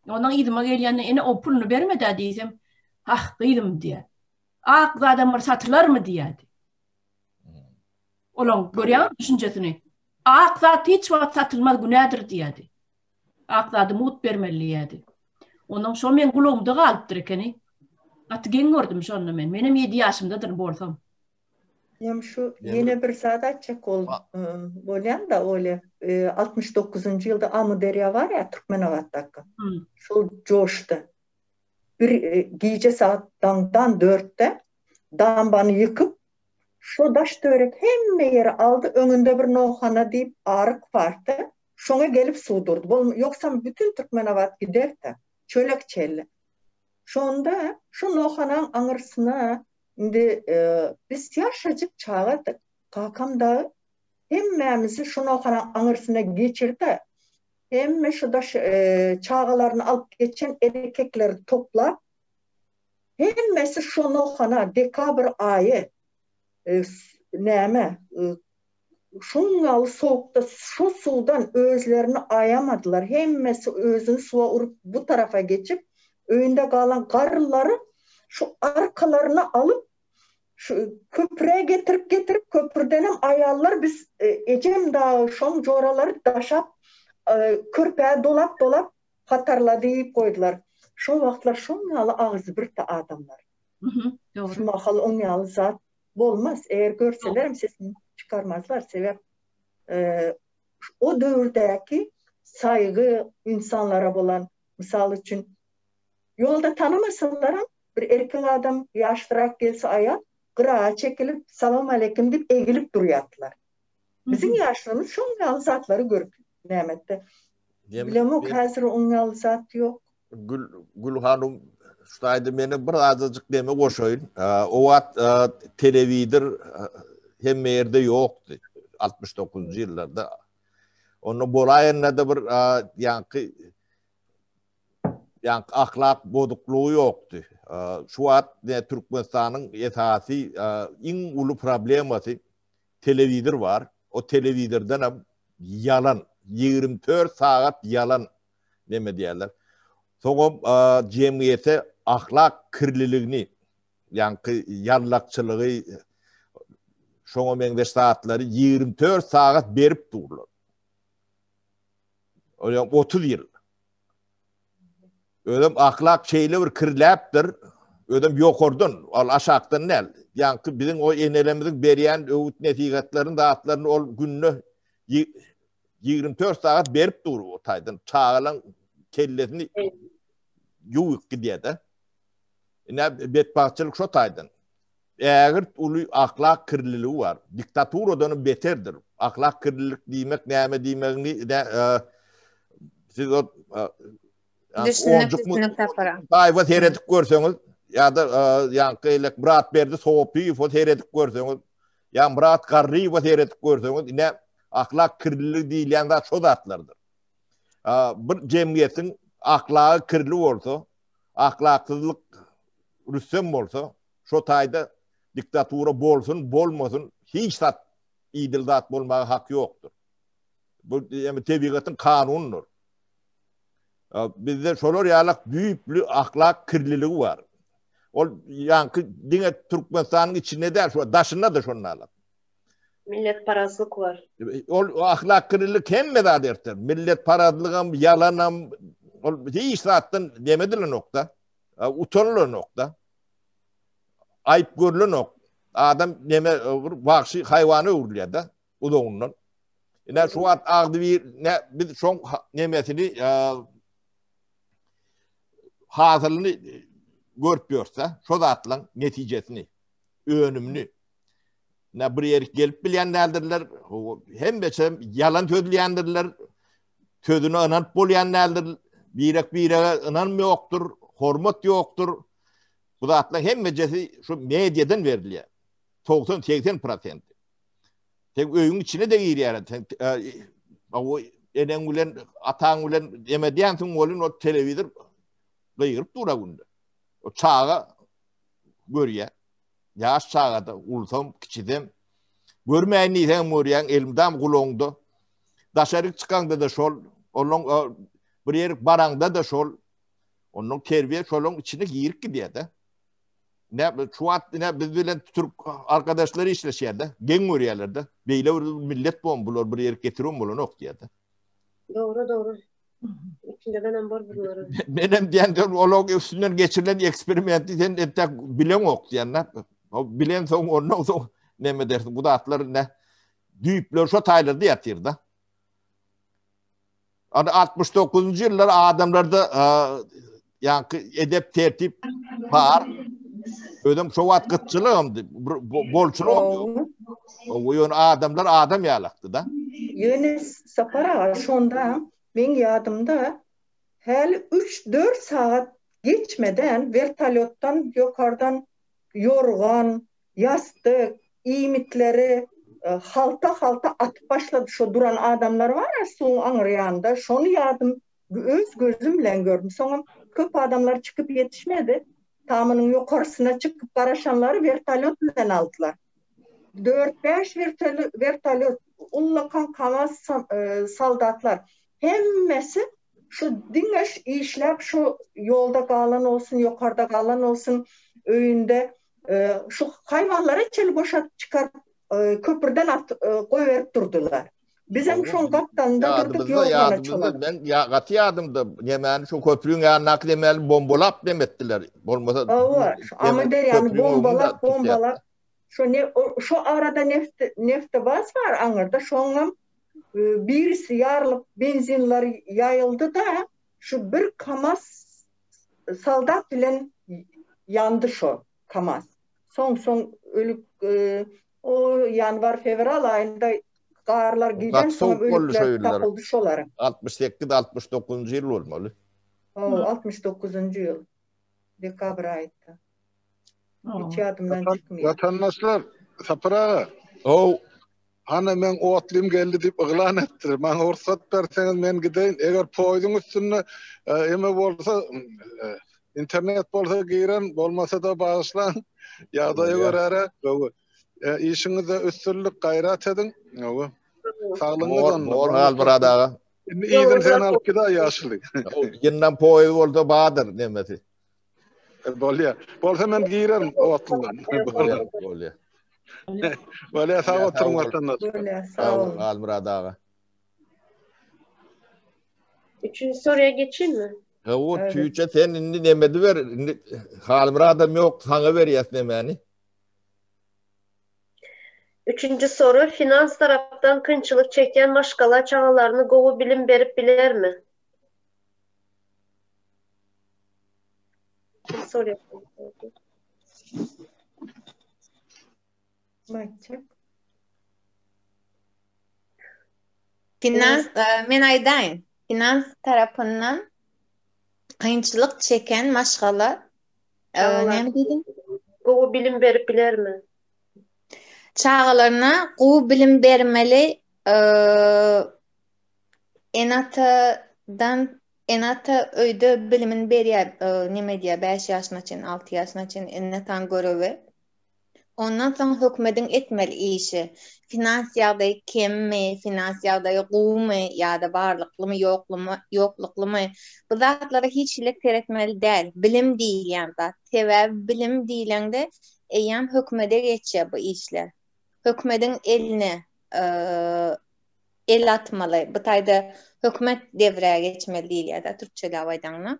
Ondan yzyma gelýände ene o puluny berme-dä diýsem, ah gyzym diýýär. Ak zadam bir satylarmy diýýärdi. Olaň görýäňmi düşünjesini? Ak zat hiç wagt satylmaz günädir diýýärdi. Ak zady mugt bermeli diýýärdi. Ondan şo meň gulagymda galypdyr ekeni. Gaty geň gördüm şonda men. Menem 7 ýaşymdadyryn bolsam. Ýem şu ýene bir zat aýtjak bol bolýan-da Olýa. 69-njy ýylda Amyderýa bar ýa Türkmenabatdaky. Şol joşdy. Bir gije sagat daňdan dörtde dambany ýykyp, şo daş-töwerek hemme ýeri aldy, öňünde bir Nohana diýip aryk bardy. Şoňa gelip suw durdy. Bol ýogsam bütin Türkmenabat giderdi. Çölek çelli. Şonda şu Nohanaň aňyrsyna Indi biz ýaşajyk çagadyk. Kakam dagy hemmämizi şu nokaraň aňyrsyna geçirdi. Hemme şu daş çagalaryny alyp geçen erkekleri toplap, hemmesi şu nohana dekabr aýy näme şuň ýaly sowukda şu suwdan özlerini aýamadylar. Hemmesi özüni suwa urup bu tarapa geçip, öýünde galan garrylary şu arkalaryna alyp, şu köprä getirip getirip, köprüdenem aýallar biz ejem dagy şoň joralary daşap, körpä dolap dolap hatarlady diýip goýdular. Şo wagtlar şoň ýaly agzybirdi adamlar. Şu mahal oň ýaly zat Bolmaz, eger görselerem sesini çykarmazlar, sebäp o döwürdäki saýgy insanlara bolan, mysal üçin, ýolda tanamasalaram bir erkek adam ýaşlyrak gelse aýal gyraga çekilip salam aleýkim diýip egilip durýardylar. Biziň ýaşlygymyz şoň ýaly zatlary görüp näme etdi. Bilemok häzir oň ýaly zat ýok. Gül Gül hanum şu taýda meni bir azajyk deme goşaýyn. O wagt telewizor hemme ýerde ýokdy. 69-njy ýyllarda. Onda bolaýanda-da bir ýaňky ýaňky ahlak bozuklygy ýokdy. Şu wagt Türkmenistanyň esasy iň uly problemasy telewizor bar. O telewizordan hem ýalan, 24 sagat ýalan neme diýerler. Soňam jemgyýete ahlak kirliligini, ýaňky ýallakçylygy, şoňa meňzeş zatlary 24 sagat berip durlar. O ýa 30 ýyl. Özem ahlak şeýle bir kirläpdir, özem ýokardan, ol aşakdan däl. Ýaňky biziň o enelerimiziň berýän öwüt-nesihatlaryny, zatlaryny ol günde 24 sagat berip dur o taýdan. Çagalaň kellesini ýuwup gidýär-de. Ine betbagtçylyk şo taýdan. Ägirt uly ahlak kirliligi bar. Diktaturadan beterdir. Ahlak kirlilik diýmek näme diýmegini e, siz o e, Düşünmek düşünmek tapara. Daýwa seredip görseňiz ýa-da e, ýaňky elek Myratberdi Sopyýewe seredip görseňiz, ýa Myrat Garryýewe seredip görseňiz, ine ahlak kirliligi diýilýän zat şo zatlardyr. Bir jemgyýetiň ahlagy kirli bolsa, ahlaksyzlyk rüstem bolsa, Şo taýda diktatura bolsun, bolmasyn, hiç zat idil zat bolmaga haky ýokdur. Bu ýa tebigatyň kanunydyr. Bizde şolar ýalak düýpli ahlak kirliligi bar. Ol ýaňky diňe Türkmenistanyň içinde däl, şu daşynda-da şonda. Milletparazlyk bar. Ol ahlak kirlilik hemme zat erter. Milletparazlygam, ýalanam, ol hiç zatdan neme edilenok-da. Utanylanok-da. Aýyp görülenok. Adam neme bir wagşy haýwana öwrülýär-de uzagyndan. Ine şu wagt agzybir ne biz şoň nemesini hasylyny görüp ýörse, şo zatlaryň netijesini, önümini. Ne bir ýerik gelip bilýän däldirler. Hemmesi ýalan sözleýändirler. Sözüne ynanyp bolýan däldir. Birek birege ynanm ýokdur, hormat ýokdur. Bu zatlaryň hemmejesi şu mediadan berilýär. 90-80 prosent. Sen öýüň içine de girýär. Sen o eneň bilen, ataň bilen em edýänsiň welin o telewizor gygyryp dur günde. O çaga görýär. Ýaş çagada, ulsam, kiçisem görmäýin diýseňem görýäň, elmydam gulagyňda. Daşaryk çykaňda-da şol, onuň bir ýerik baraňda-da şol. Onuň terbiýe şolaryň içine girip gidýär-de. Ne şu wagt ine biz bilen türk arkadaşlar işleşýär-de, geň görýärler-de. Beýle bir millet bom bular bir ýerik getiren bolanok diýýär-de. Dogry, dogry. Içinde menem bar bunlara. Menem diýen diýen olaryň üstünden geçirilen eksperimenti sen entek bileňok diýen-de. O bilen soň ondan soň näme dersiň? Bu zatlar ne düýpler şo taýlarda ýatyr-da. Ana 69-njy ýyllar adamlarda ýaňky edep tertip bar. Özüm şo wagt gytçylygymdy, bolçulygym. O ýöne adamlar adam ýalakdy-da. Ýöne Sapar aga şonda meň ýadymda häli üç-dört sagat geçmeden wertolýotdan ýokardan ýorgan, ýassyk, iýmitleri halta-halta atyp başlady. Şo duran adamlar bar-a suwuň aňry ýanynda, şony ýadym öz gözüm bilen gördüm. Soňam köp adamlar çykyp ýetişmedi. Tamynyň ýokarsyna çykyp garaşanlary wertolýot bilen aldylar. Dört-bäş wertolýot, ullakan kamaz soldatlar. Hemmesi şu diňe işläp şu ýolda galan bolsun, ýokarda galan bolsun, öýünde şu haýwanlara çenli boşadyp çykaryp köprüden atyp goýberip durdular. Bizem şoň gapdalynda durduk ýolgana çolanyp. Men ýa gaty ýadymda nemäni şu köprüň ýanyndaky nemäni bombalap nem etdiler. Bolmasa Hawa, şu Amyderýany bombalap, bombalap. Şo ne şo arada neft neftebaz bar aňyrda şoňam birisi ýarylyp benzinler ýaýyldy-da şu bir kamaz soldat bilen ýandy şo kamaz. Soň soň ölüp o ýanwar fewral aýynda garlar giden soň ölükler tapyldy şolaryň. 68 69-njy ýyl bolmaly. Hawa 69-njy ýyl dekabr aýynda. Hiç ýadymdan çykmaýar. Watandaşlar Sapar aga. Ow. Hany meň otlym geldi diýip yglan etdiler. Maňa rugsat berseňiz men gideýin. Eger poýzuň üstünde eme bolsa, internet bolsa giren, bolmasa-da bagyşlaň. Ýagdaýa göräre. Gowy. Işiňizde üstünlik, gaýrat ediň. Gowy. Saglygyňyz onda. Bor, Halmyrat aga. Indi yzyny sen alyp gidaý ýaşuly. Ýyndam poýuz bolsa bardyr nemesi. Bolýar. Bolsa men girerin otludan. Bolýar, bolýar. Bolýar, sag oturyň watandaş. Bolýar, sag boluň. Halmyrat aga. Üçünji soruya geçeyim mi? Hawa, tüýçe sen indi neme ediber, indi Halmyradam ýok, saňa berýäs nemäni. Üçünji soru, finans tarapdan kynçylyk çekýän maşgala çagalaryny gowy bilim berip bilermi? Finans, men aýdaýyn. Finans tarapyndan kynçylyk çeken maşgala näme diýdiň? Gowy bilim berip bilermi? Çagalaryna gowy bilim bermeli ene-atadan Ene-ata öýde bilimini berýär, neme edýär, bäş ýaşyna çenli, alty ýaşyna çenli ene-ataň görewi. Ondan soň hökümediň etmeli işi, finans ýagdaýy kemmi, finans ýagdaýy gowumy ýa-da barlyklymy, ýoklumy, ýokluklymy, bu zatlara hiç hili seretmeli däl. Bilim diýilýän zat. Sebäbi bilim diýlende eýýäm hökümede geçýär bu işler. Hökümediň eline el atmaly. Bu taýda hökümet devrä geçmeli diýilýär-de türkçeläp aýdaňda.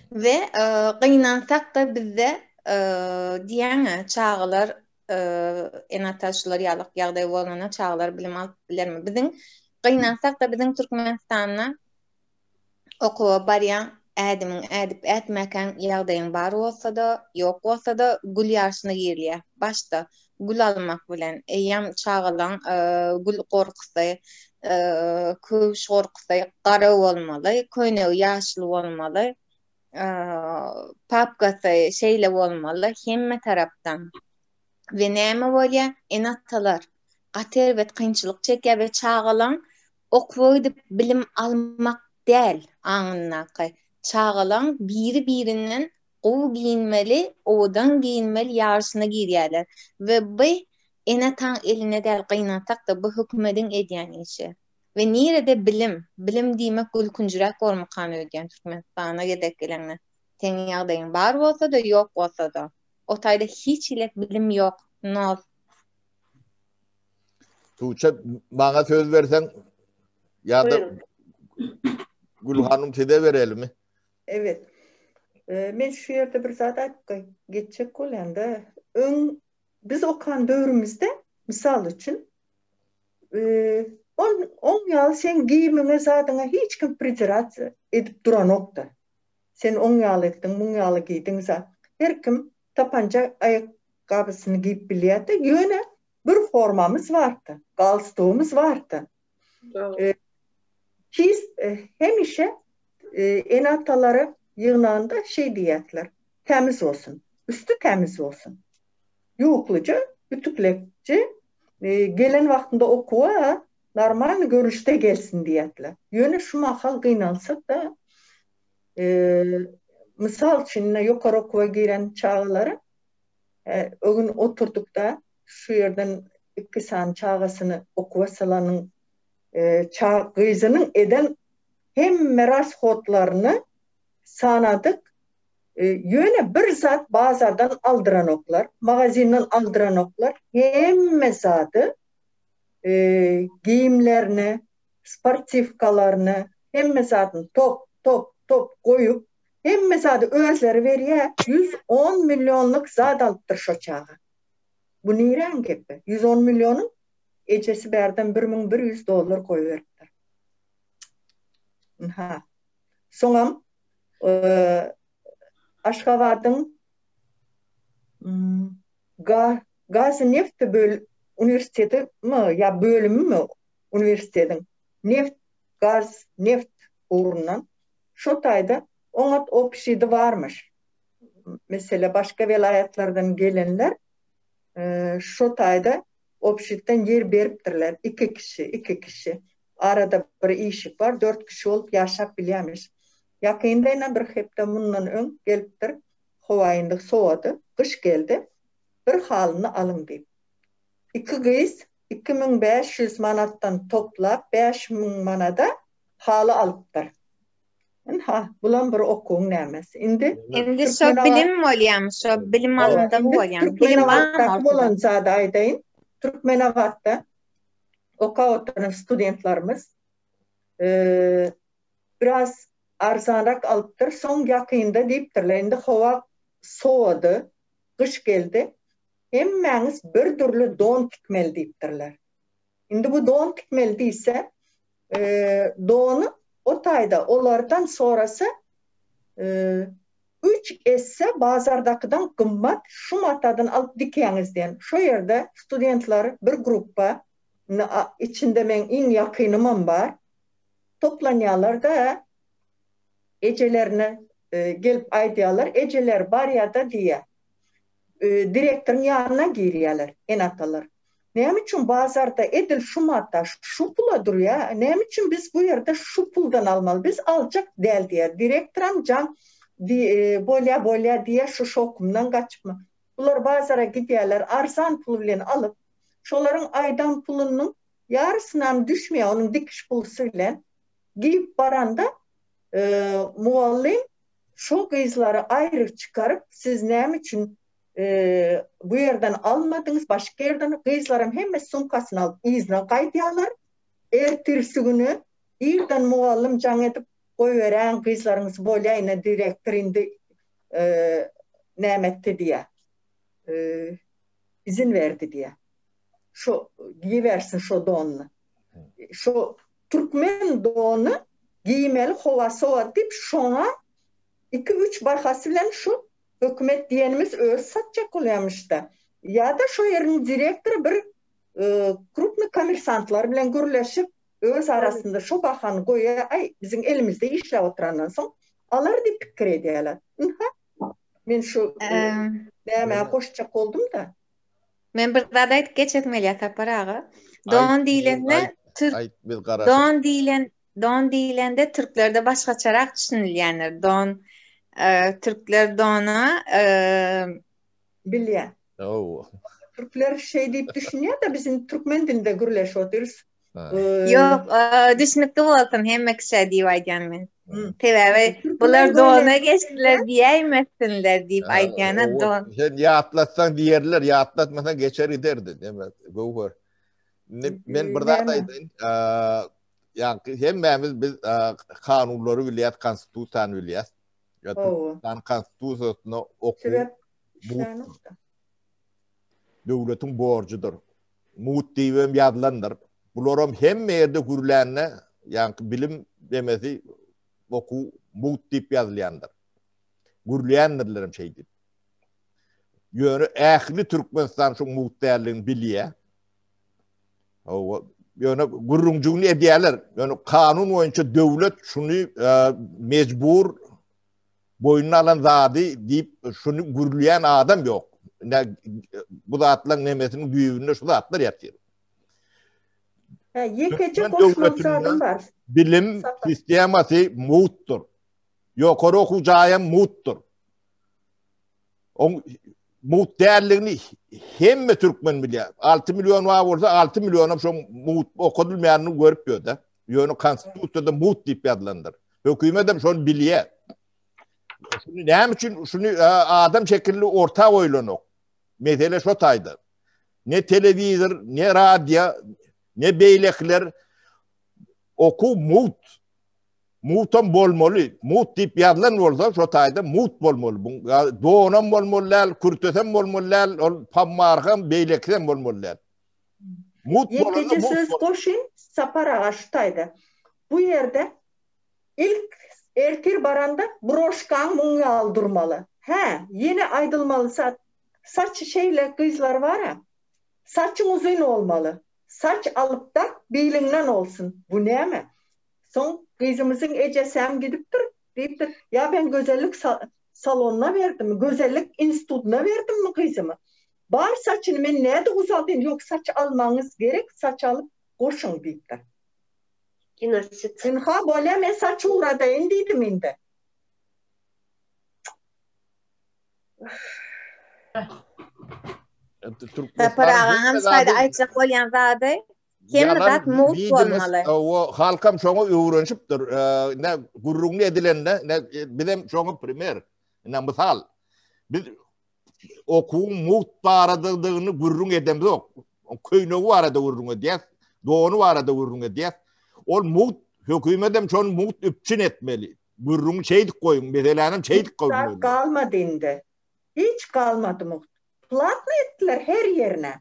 We e, gynansak-da bizde e, diýýäň-ä çagalar e, ene-ata şular ýalyk ýagdaý bolanda çagalar bilim alyp bilermi? Biziň gynansak-da biziň Türkmenistanda okuwa barýan. Ädimiň ädip ätmäkäň ýagdaýyň bar bolsa-da, ýok bolsa-da gül ýaşyna girilýär. Başda gül almak bilen eýýäm çagalaň gül gorkusy, köwüş gorkusy gara bolmaly, köýnegi ýaşyl bolmaly, papkasy şeýle bolmaly hemme tarapdan. We näme bolýar? Ene-atalar gaty erbet kynçylyk çekýär we çagalaň Okuwa gidip bilim almak däl aňyndaky. Çagalaň biri-birinden gowy geýinmeli, owadan geýinmeli ýaryşyna girýärler. We by ene-ataň elinde däl gynansak-da bu hökümediň edýän işi. We nirede bilim? Bilim diýmek gülkünjiräk bormykan öýdýän Türkmenistana gezek gelende. Seň ýagdaýyň bar bolsa-da ýok bolsa-da. O taýda hiç hili bilim ýok. Nol. Tuğçe maňa söz berseň ýa-da Gül hanım size berelimi? Evet. Men şu ýerde bir zat aýdyp geçjek bolýan-da. Öň biz okan döwrümizde mysal üçin on oň ýaly seň geýimiňe zadyňa hiç kim pridirasiýa edip duranokdy. Sen oň ýaly etdiň, muň ýaly geýdiň zat. Her kim tapanja aýakgabysyny geýip bilýärdi. Ýöne bir formamyz bardy, galstugymyz bardy. Çiz hemişe ene-atalary ýygnanda şeý diýýärdiler, Tämiz bolsun, üsti tämiz bolsun. Ýuwuklyja, ütüklekje, gelen wagtynda okuwa normalny görnüşde gelsin diýýärdiler. Ýöne şu mahal gynansak-da, mysal üçin, ýokary okuwa giren çagalara O gün oturdykda şu ýerden iki sany çagasyny okuwa salanyň ça gyzynyň eden hemme rashodlaryny sanadyk. Ýöne bir zat bazardan aldyranoklar, magazinden aldyranoklar. Hemme zady geýimlerini, sportiwkalaryny, hemme zadyny top, top, top goýup, Hemme zady özleri berýä, 110 millionlyk zat alypdyr şo çaga. Bu niräň gepi? 110 millionyň ejesi bärden 1100 dollar goýberipdir. Ynha. Soňam Aşgabadyň gaz neft böl uniwersiteti mi ýa bölümimi uniwersitetiň neft gaz neft ugrundan Şo taýda oňat obşidi barmyş. Mesele başga welaýatlardan gelenler şo taýda obşitden ýer beripdirler. Iki kişi, iki kişi. Arada bir işik bar, dört kişi bolup ýaşap bilýärmiş. Ýakynda ine bir hepde mundan öň gelipdir. Howa indi sowady, gyş geldi. Bir halyny alyň diýip. Iki gyz 2500 manatdan toplap 5000 manada haly alypdyr. Ynha, bulam bir okuwyň nämesi. Indi Indi şo bilim bolýamy, şo bilim alanda bolýamy? Bilim barmy? Bolan zady aýdaýyn. Türkmenabatda okap oturan studentlerimiz biraz arzanrak alypdyr. Soň ýakynda diýipdirler, indi howa sowady, gyş geldi. Hemmäňiz bir dürli don tikmeli diýipdirler. Indi bu don tikmeli diýse, dony o taýda olardan sorasa, üç esse bazardakydan gymmat şu matadan alyp dikäňiz diýen. Şo ýerde studentler bir gruppa, indi içinde meň iň ýakynymam bar, toplanýarlar-da, ejelerine gelip aýdýarlar, ejeler barýa-da diýýär. Direktoryň ýanyna girýärler ene-atalar. Näme üçin bazarda edil şu mata şu pula durýar, näme üçin biz bu ýerde şu puldan almaly, biz aljak däl diýýär. Direktoram jaň bolýa bolýa diýýär şu şowkumdan gaçypmy. Bular bazara gidýärler arzan pul bilen alyp, şolaryň aýdan pulunyň ýarysynam düşmeýär onuň dikiş pulusy bilen geýip baranda mugallym Şol gyzlary aýry çykaryp, siz näme üçin bu ýerden almadyňyz, başga ýerden, gyzlaram hemmesi sumkasyny alyp yzyna gaýdýarlar. Ertirsi güni irden mugallym jaň edip, goýberäň gyzlaryňyzy bolýa ine direktor indi näme etdi diýýär. Izin berdi diýýär. Şo giýibersin şo donuny. Şo Türkmen dony giýmeli howa sowat diýip şoňa. Iki-üç bahasy bilen şu hökümet diýenimiz özi satjak bolýamyş-da. Ýa-da şo ýeriň direktory bir krupnyý kommersantlar bilen gürleşip, öz arasynda şo bahany goýýar, aý, biziň elimizde işläp oturandan soň alar diýip pikir edýärler. Ynha, men şu nämä goşjak boldum-da. Men bir zat aýdyp geçesim gelýär Sapar aga. Don diýlende türk don diýlen don diýlende türklerde başgaçarak düşünilýändir. Don türkler dona bilýär. Türkler şeý diýip düşünýär-de biz indi türkmen dilinde gürleşip otyrys. Ýok, düşünikli bolsun hemme kişä diýip aýdýan men. Sebäbi bular dona geçdiler diýäýmesinler diýip aýdýana don. Sen ýatlatsaň diýerler, ýatlatmasaň geçer giderdi. Näme, Göwher. Indi men bir zat aýdaýyn. Ýaňky hemmämiz biz kanunlary bilýäs, konstitusiýany bilýäs. Ýa Türkmenistan konstitusiýasynda okuw döwletiň borjudyr. Mugt diýibem ýazylandyr. Bularam hemme ýerde gürlände, ýaňky bilim demesi okuw mugt diýip ýazylýandyr. Gürleýändirlerem şeýdip. Ýöne ähli Türkmenistan şoň mugt däldigini bilýär. Hawa, ýöne gürrüňjigini edýärler. Ýöne kanun boýunça döwlet şuny e, mejbur boýnuna alan zady diýip şuny gürleýän adam ýok. Ne bu zatlaryň nemesiniň düýbünde şu zatlar ýatyr. Hä, ýekeje goşmaly zadym bar. Bilim sistemasy mugtdur. Ýokary okuw jaýam mugtdur. Oň mugt däldigini hemme türkmen bilýär. 6 million bar bolsa 6 millionam şoň mugt okadylmaýanyny görüp ýör-de. Ýöne konstitusiýada mugt diýip ýazylandyr. Hökümet hem şony bilýär. Şuny näme üçin şuny e, adam şekilli orta goýlanok? Mesele şo taýda. Ne telewizor, ne radio, ne beýlekiler okuw mugt. Mugtam bolmaly. Mugt diýip ýazylan bolsa, şo taýda mugt bolmaly. Bu donam bolmaly däl, kürtesem bolmaly däl, ol pommarham, beýlekisem bolmaly däl. Mugt bolanda Ýekeje söz goşyn Sapar aga şu taýda. Bu ýerde ilk ertir baranda broşkaň muň ýaly durmaly. Hä, ýene aýdylmaly zat, saç şeýle gyzlar bar-a, saçyň uzyn bolmaly. Saç alyp dak biliňden olsun. Bu näme? Soň gyzymyzyň ejesäm gidipdir, diýipdir, Ýa men gözellik salonyna berdimmi, gözellik institutyna berdimmi gyzymy? Bar saçyny men nädip uzaldaýyn, ýok saç almagyňyz gerek, saç alyp goşuň diýipdir. Genosid. Ynha bolýa men saç ugradaýyn diýdim indi. Sapar agaňam şaýda aýtjak bolýan zady hemme zat mugt bolmaly. O halkam şoňa öwrenişipdir. Ne gürrüňli edilende, ne bizem şoňa primer, ne mysal. Biz okuwyň mugt baradadygyny gürrüň edemzok. Köýnegi barada gürrüň edýäs, dony barada gürrüň edýäs. Ol mugt hökümetem şony mugt üpjün etmeli. Gürrüňi şeýdip goýuň, meselänem şeýdip goýuň. Hiç zat galmady indi. Hiç galmady mugt. Platny etdiler her ýerine.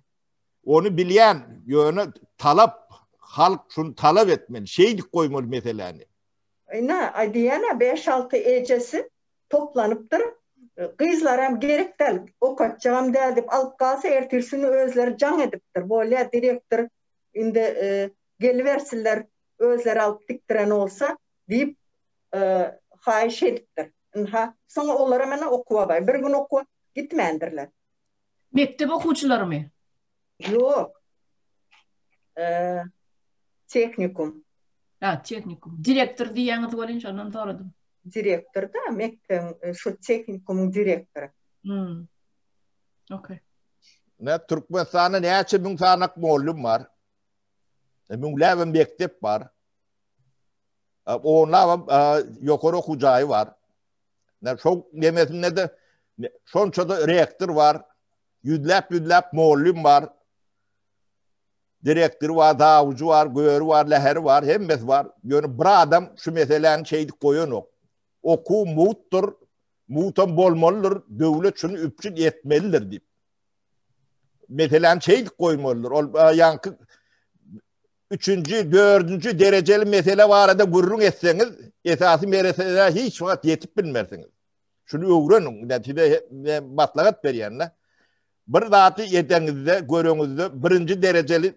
Ony bilýän, ýöne talap, halk şuny talap etmeli, şeýdip goýmaly meseläni. Ine, diýýän-ä, beş-alty ejesi toplanypdyr. Gyzlaram gerek däl, okatjagam däl diýip alyp galsa, ertirsi güni özleri jaň edipdir. Bolýa, direktor, indi gelibersinler, özleri alyp dikdiren bolsa diýip haýyş edipdir. Ynha, soň olaram ene okuwa bar. Bir gün okuwa gitmändirler. Mekdep okuwçylarymy? Ýok. Tehnikum. Ha, tehnikum. Direktor diýýäňiz welin şondan soradym. Direktor-da, mekdebiň şu tehnikumyň direktory. Hmm. Okey. Ne Türkmenistanda näçe müň sanak mugallym bar? E, müňläbem mekdep bar. E, onlabam e, ýokary okuw jaýy bar. Ne şo nemesinde de şonça da rektor bar. Ýüzläp-ýüzläp mugallym bar. Direktory bar, zawujy bar, göri bar, läheri bar, hemmesi bar. Ýöne bir adam şu meseläni şeýdip goýanok. Okuw mugtdur, mugtam bolmalydyr, döwlet şuny üpjün etmelidir diýip. Meseläni şeýdip goýmalydyr. Ol ýaňky üçünji, dördünji derejeli mesele barada gürrüň etseňiz, esasy meselä hiç wagt ýetip bilmersiňiz. Şuny öwreniň. Ine size men maslahat berýän-de. Bir zady edeňizde, göreňizde birinji derejeli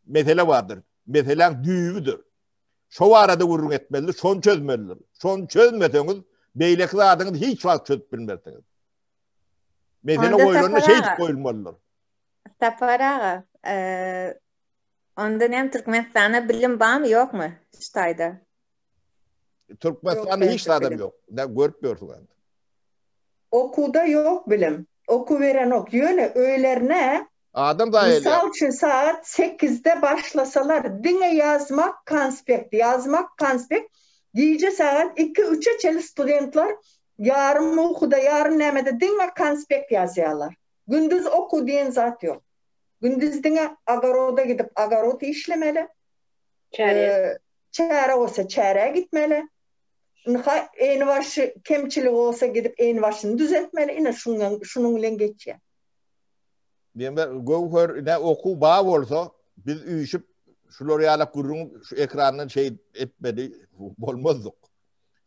mesele bardyr. Meseläň düýbüdir. Şo barada gürrüň etmelidir, şony çözmelidir. Şony çözmeseňiz, beýleki zadyňyzy hiç wagt çözüp bilmersiňiz. Mesele goýlanda şeýdip goýulmalydyr. Sapar aga, onda näme Türkmenistanda bilim barmy ýokmy şu taýda? Türkmenistanda hiç zadam ýok. Ne görüp ýörsüň indi. Okuwda ýok bilim. Okuw berenok. Ýöne öýlerine Adam zaýa edýär. Mysal üçin sagat sekizde başlasalar diňe ýazmak konspekt, ýazmak konspekt, gije sagat iki üçe çenli studentler ýarym ukuda ýarym nämede diňe konspekt ýazýarlar. Gündiz okuw diýen zat ýok. Gündiz diňe agaroda gidip agarod işlemeli. Çäre. Çäre bolsa çärä gitmeli. Ynha eýnibaşy kemçiligi bolsa gidip eýnibaşyny düzetmeli. Ine şunuň şunuň bilen geçýär. Diýme Göwher ine okuw bar bolsa biz üýşüp şular ýalak gürrüň şu ekrandan şeý etmeli bolmazdyk.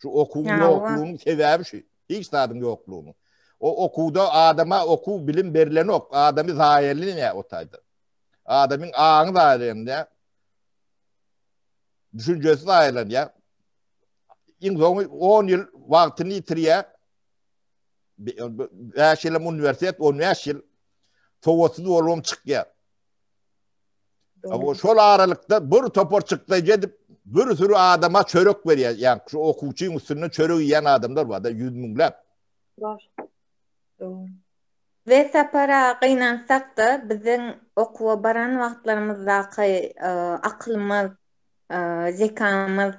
Şu okuwyň ýoklugynyň sebäbi şu. Hiç zadyň ýoklugynyň. O okuwda adama okuw bilim berilenok. Adamy zaýalanýar o taýda. Adamyň aňy zaýalanýar. Düşünjesi zaýalanýar. Iň soňy 10 ýyl wagtyny ýitirýär. 5 ýylam uniwersitet, 15 ýyl sowatsyz bolubam çykýar. Ama şol aralykda bir topar çykdaýjy edip bir sürü adama çörek berýär. Ýa şu okuwçyň üstünden çörek iýen adamlar bar da ýüz müňläp. Bar. Dogry. We Sapar aga gynansak-da biziň okuwa baran wagtlarymyzdaky akylymyz, zekamyz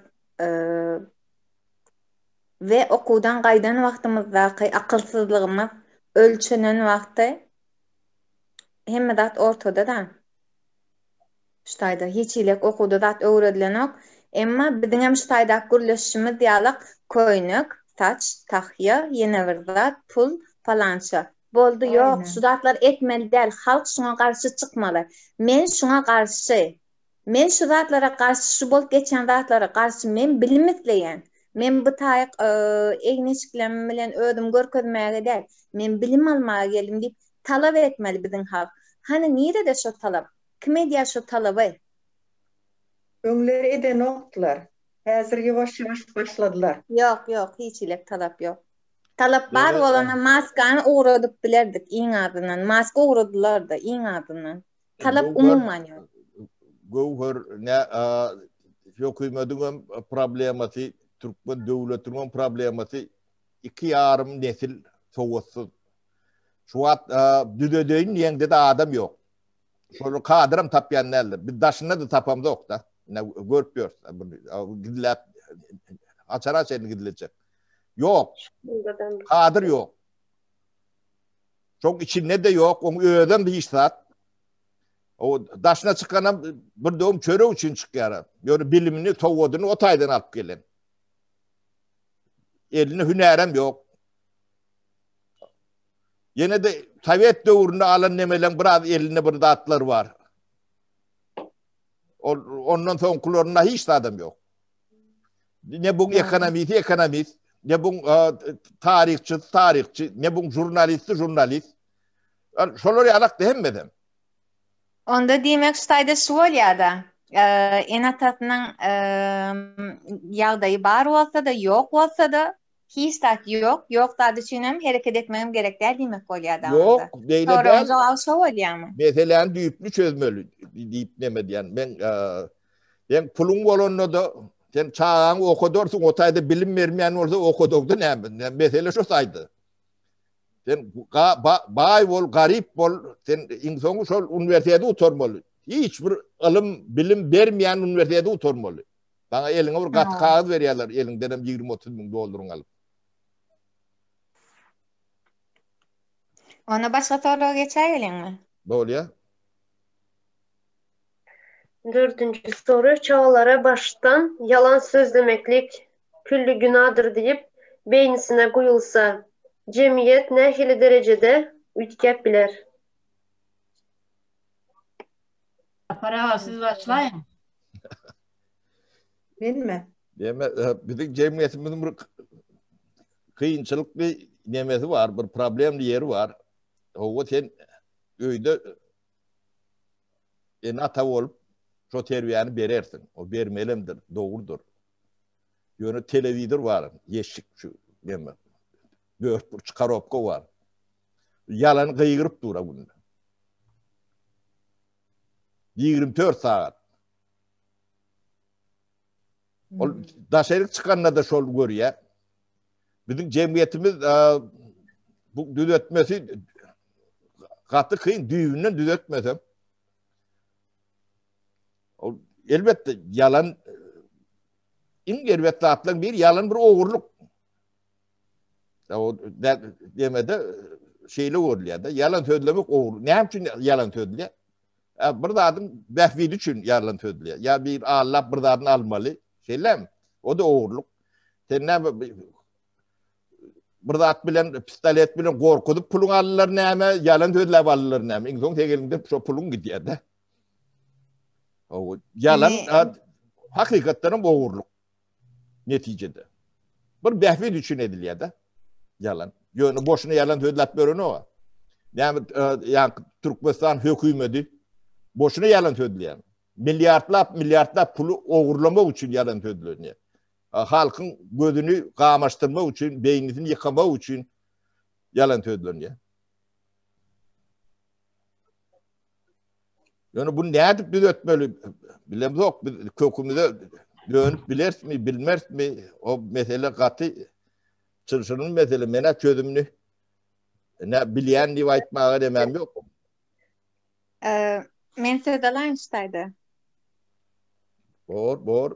we okuwdan gaýdan wagtymyzdaky akylsyzlygymyz ölçenen wagty hemme zat ortada-da. Şu taýda hiç hili okuwda zat öwredilenok. Emma biziňem şu taýdaky gürleşişimiz ýalak köýnek, saç, tahýa, ýene bir zat, pul, palança. Boldy ýok, şu zatlary etmeli däl, halk şuňa garşy çykmaly. Men şuňa garşy. Men şu zatlara garşy, şu bolup geçýän zatlara garşy men bilim isleýän. Men bu taýyk egin-eşiklerim bilen özümi görkezmäge däl, men bilim almaga geldim diýip talap etmeli biziň halk. Hany nirede şo talap? Kim edýär şo talaby? Öňler edenokdylar. Häzir ýuwaş-ýuwaş başladylar. Ýok, ýok, hiç hilek talap ýok. Talap bar bolanda maskany ugradyp bilerdik iň azyndan. Maska ugradylar-da iň azyndan. Talap umuman ýok. Göwher ne hökümediňem problemasy, türkmen döwletiniňem problemasy iki ýarym nesil sowatsyz. Şu wagt düzedeýin diýeňde-de adam ýok. Şol kadram tapýan däldir. Biz daşynda-da tapamzok-da. Ine görüp ýörüs. Gizläp açara çenli gizlejek. Ýok. Kadr ýok. Şoň içinde-de ýok, oň özem hiç zat. O daşyna çykanam bir döwüm çörek üçin çykýar. Ýöne bilimini, sowadyny o taýdan alyp gelen. Elinde hünärem ýok. Ýene-de sowet döwründe alan nemeleň biraz elinde bir zatlar bar. Ol ondan soňkularynda hiç zadam ýok. Ne bu ekonomisti ekonomist, ne bu taryhçysy taryhçy, ne bu žurnalisti žurnalist. Şolar ýalakdy hemmeden. Onda diýmek şu taýda şu bolýar-da. Ene-atasynyň ýagdaýy bar bolsa-da, ýok bolsa-da, Hiç zat ýok, ýok zat üçin hem hereket etmegem gerek däl diýmek bolýar-da onda. Ýok, beýle däl. Soragyň jogaby şo bolýarmy? Meseläni düýpli çözmeli diýip neme diýen. Men sen puluň bolanda-da sen çagaňy okadarsyň, o taýda bilim bermeýän bolsa okadagda näme? Mesele şo taýda. Sen baý bol, garyp bol, sen iň soňy şol uniwersiteti gutarmaly. Hiç bir ylym, bilim bermeýän uniwersiteti gutarmaly. Saňa eliňe bir gaty kagyz berýärler, eliňdenem 20-30 müň dollaryňy alyp. Onda başga soraga geçäýeliňmi? Bolýar. Dördünji soru, çagalara başdan ýalan sözlemeklik külli günadyr diýip beýnisine guýulsa, jemgyýet nähili derejede üýtgäp biler? Sapar aga siz başlaýyň. Menmi? Diýme, e, biziň jemgyýetimiziň bir. kynçylykly nemesi bar, bir problemli ýeri bar. Hawa sen öýde ene-ata bolup şo terbiýäni berersiň. O bermelemdir, dogrudyr. Ýöne telewizor bar, ýeşik şu neme. Dörtburç korobka bar. Ýalan gygyryp dur günde. 24 sagat. Ol daşaryk çykanda da şol görýär. Biziň jemgyýetimiz bu düzetmesi gaty kyn, düýbünden düzetmesem. Ol elbetde ýalan iň erbet zatlaryň biri ýalan bir ogurlyk. O demede şeýle görülýär-de, ýalan sözlemek ogurlyk. Näme üçin ýalan sözleýär? Bir zadyň bähbidi üçin ýalan sözleýär. Ýa bir allap bir zadyny almaly. Şeýlemi? O da ogurlyk. Sen näme bir zat bilen pistolet bilen gorkuzyp puluň aldylar näme, ýalan sözläp aldylar näme? Iň soň seň eliňde şo puluň gidýär-de. O ýalan hakykatdan hem ogurlyk netijede. Bir bähbit üçin edilýär-de. Ýalan. Ýöne boşuna ýalan sözläp ýörenok. Näme, ýa Türkmenistan hökümeti boşuna ýalan sözleýär. Milliardlap, milliardlap puly ogurlamak üçin ýalan sözlenýär. Halkyň gözüni gamaşdyrmak üçin, beýnisini ýykamak üçin ýalan sözlenýär. Ýöne bunu nädip düzetmeli bilemzok. Biz kökümize dönüp bilerismi, bilmerismi? O mesele gaty çylşyrymly mesele. Menä çözümini ne bilýän diýip aýtmaga demem ýok. Men söz alaýyn şu taýda. Bor, bor.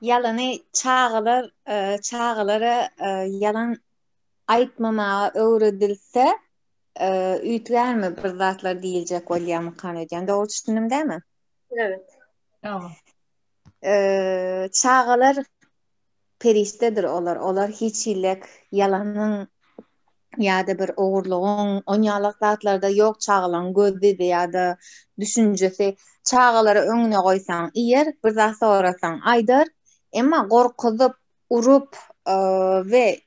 Ýalany çagalar, çagalara ýalan aýtmamaga öwredilse, üýtgärmi bir zatlar diýiljek bolýarmykan öýdýän. Dogry düşündim dämi? Evet. Tamam. Çagalar perişdedir olar. Olar hiç hili ýalanyň ýa-da bir ogurlygyň, onýalak zatlarda ýok çagalaryň gözi ýa-da düşünjesi. Çagalary öňüne goýsaň iýer, bir zat sorasaň aýdar. Emma gorkuzyp, urup we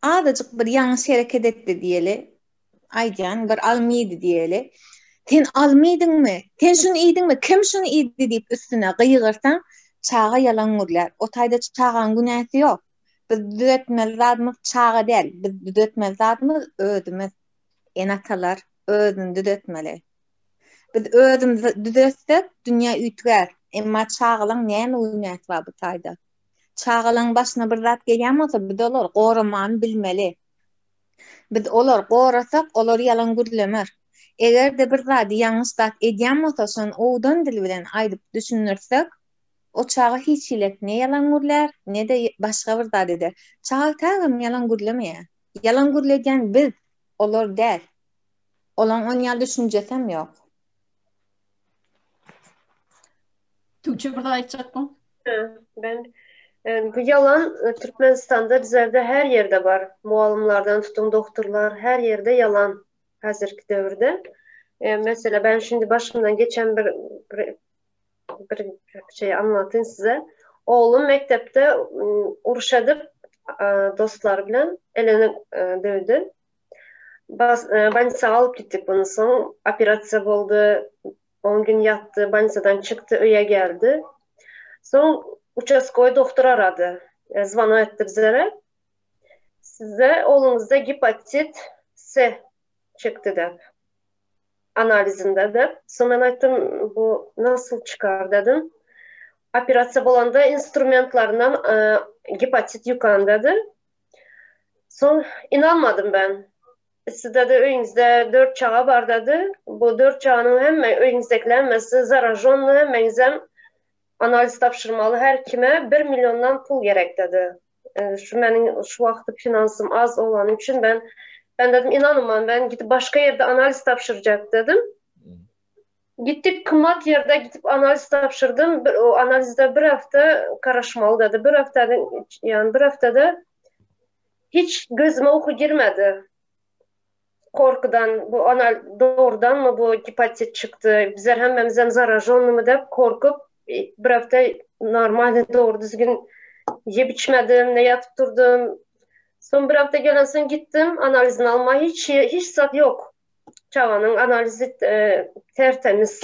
azajyk bir ýalňyş hereket etdi diýeli, aýdýan bir alma iýdi diýeli. Sen alma iýdiňmi? Sen şuny iýdiňmi? Kim şuny iýdi diýip üstüne gygyrsaň, çaga ýalan gürlär. O taýda çagaň günäsi ýok. Biz düzetmeli zadymyz çaga däl. Biz düzetmeli zadymyz özümiz. Ene-atalar özüni düzetmeli. Biz özümizi düzetsek, dünýä üýtgär. Emma çagalaň näme günäsi bar bu taýda? Çagalaň başyna bir zat gelýän bolsa, biz olary goramany bilmeli. Biz olary gorasak, olar ýalan gürlemer. Eger-de bir zady ýalňyş zat edýän bolsa, şony owadan dil bilen aýdyp düşündirsek, o çaga hiç hili ne ýalan gürlär, ne-de başga bir zat eder. Çaga tägem ýalan gürlemeýär. Ýalan gürledýän biz, olar däl. Olaň onýa düşünjesem ýok. Tuğçe bir zat aýtjakmyň? Ben bu ýalan e, Türkmenistanda bizlerde her ýerde bar. Mualymlardan tutun doktorlar her ýerde ýalan häzirki döwürde. E, mesela ben şimdi başımdan geçen bir, bir bir şey anlatayım size. Oğlum mektepde uruş edip e, dostlar bilen elini e, dövdü. Bas, e, bolnisa alyp gitdik bunu soň. Operasiýa boldy. 10 gün ýatdy, bolnisadan çykdy, öýe geldi. Soň uçastkoý doktor arady. E, zvano etdi bizlere. Size oğlunuzda gepatit C çykdy dep. Analizinde dep. Soň men aýtdym, bu nasıl çykar dedim. Operasiýa bolanda instrumentlaryndan e, gepatit ýukan dedi. Soň inanmadym ben. Siz dedi öýüňizde dört çaga bar dedi. Bu dört çaganyň hemme öýüňizdäkiler hemmesi zaražonny hemmeňizem analiz tabşyrmaly her kime bir milliondan pul gerek dedi. Şu meniň şu wagty finansym az bolany üçin ben ben dedim inanman ben gidip başga ýerde analiz tabşyrjak dedim. Gitdik kymmat ýerde gidip analiz tabşyrdym. Bir, o analizde bir hafta garaşmaly dedi. Bir haftadan yani bir haftada hiç gözüme uyku girmedi. Korkudan bu anal doğrudan mı bu hepatit çıktı? Bizler hemmemizden zarajonlu mu dep korkup bir hafta normalde doğru düzgün yiyip içmedim, ne yatıp durdum. Soň bir hafta gelensoň gitdim analizini alma hiç hiç zat ýok. Çaganyň analizi tertemiz.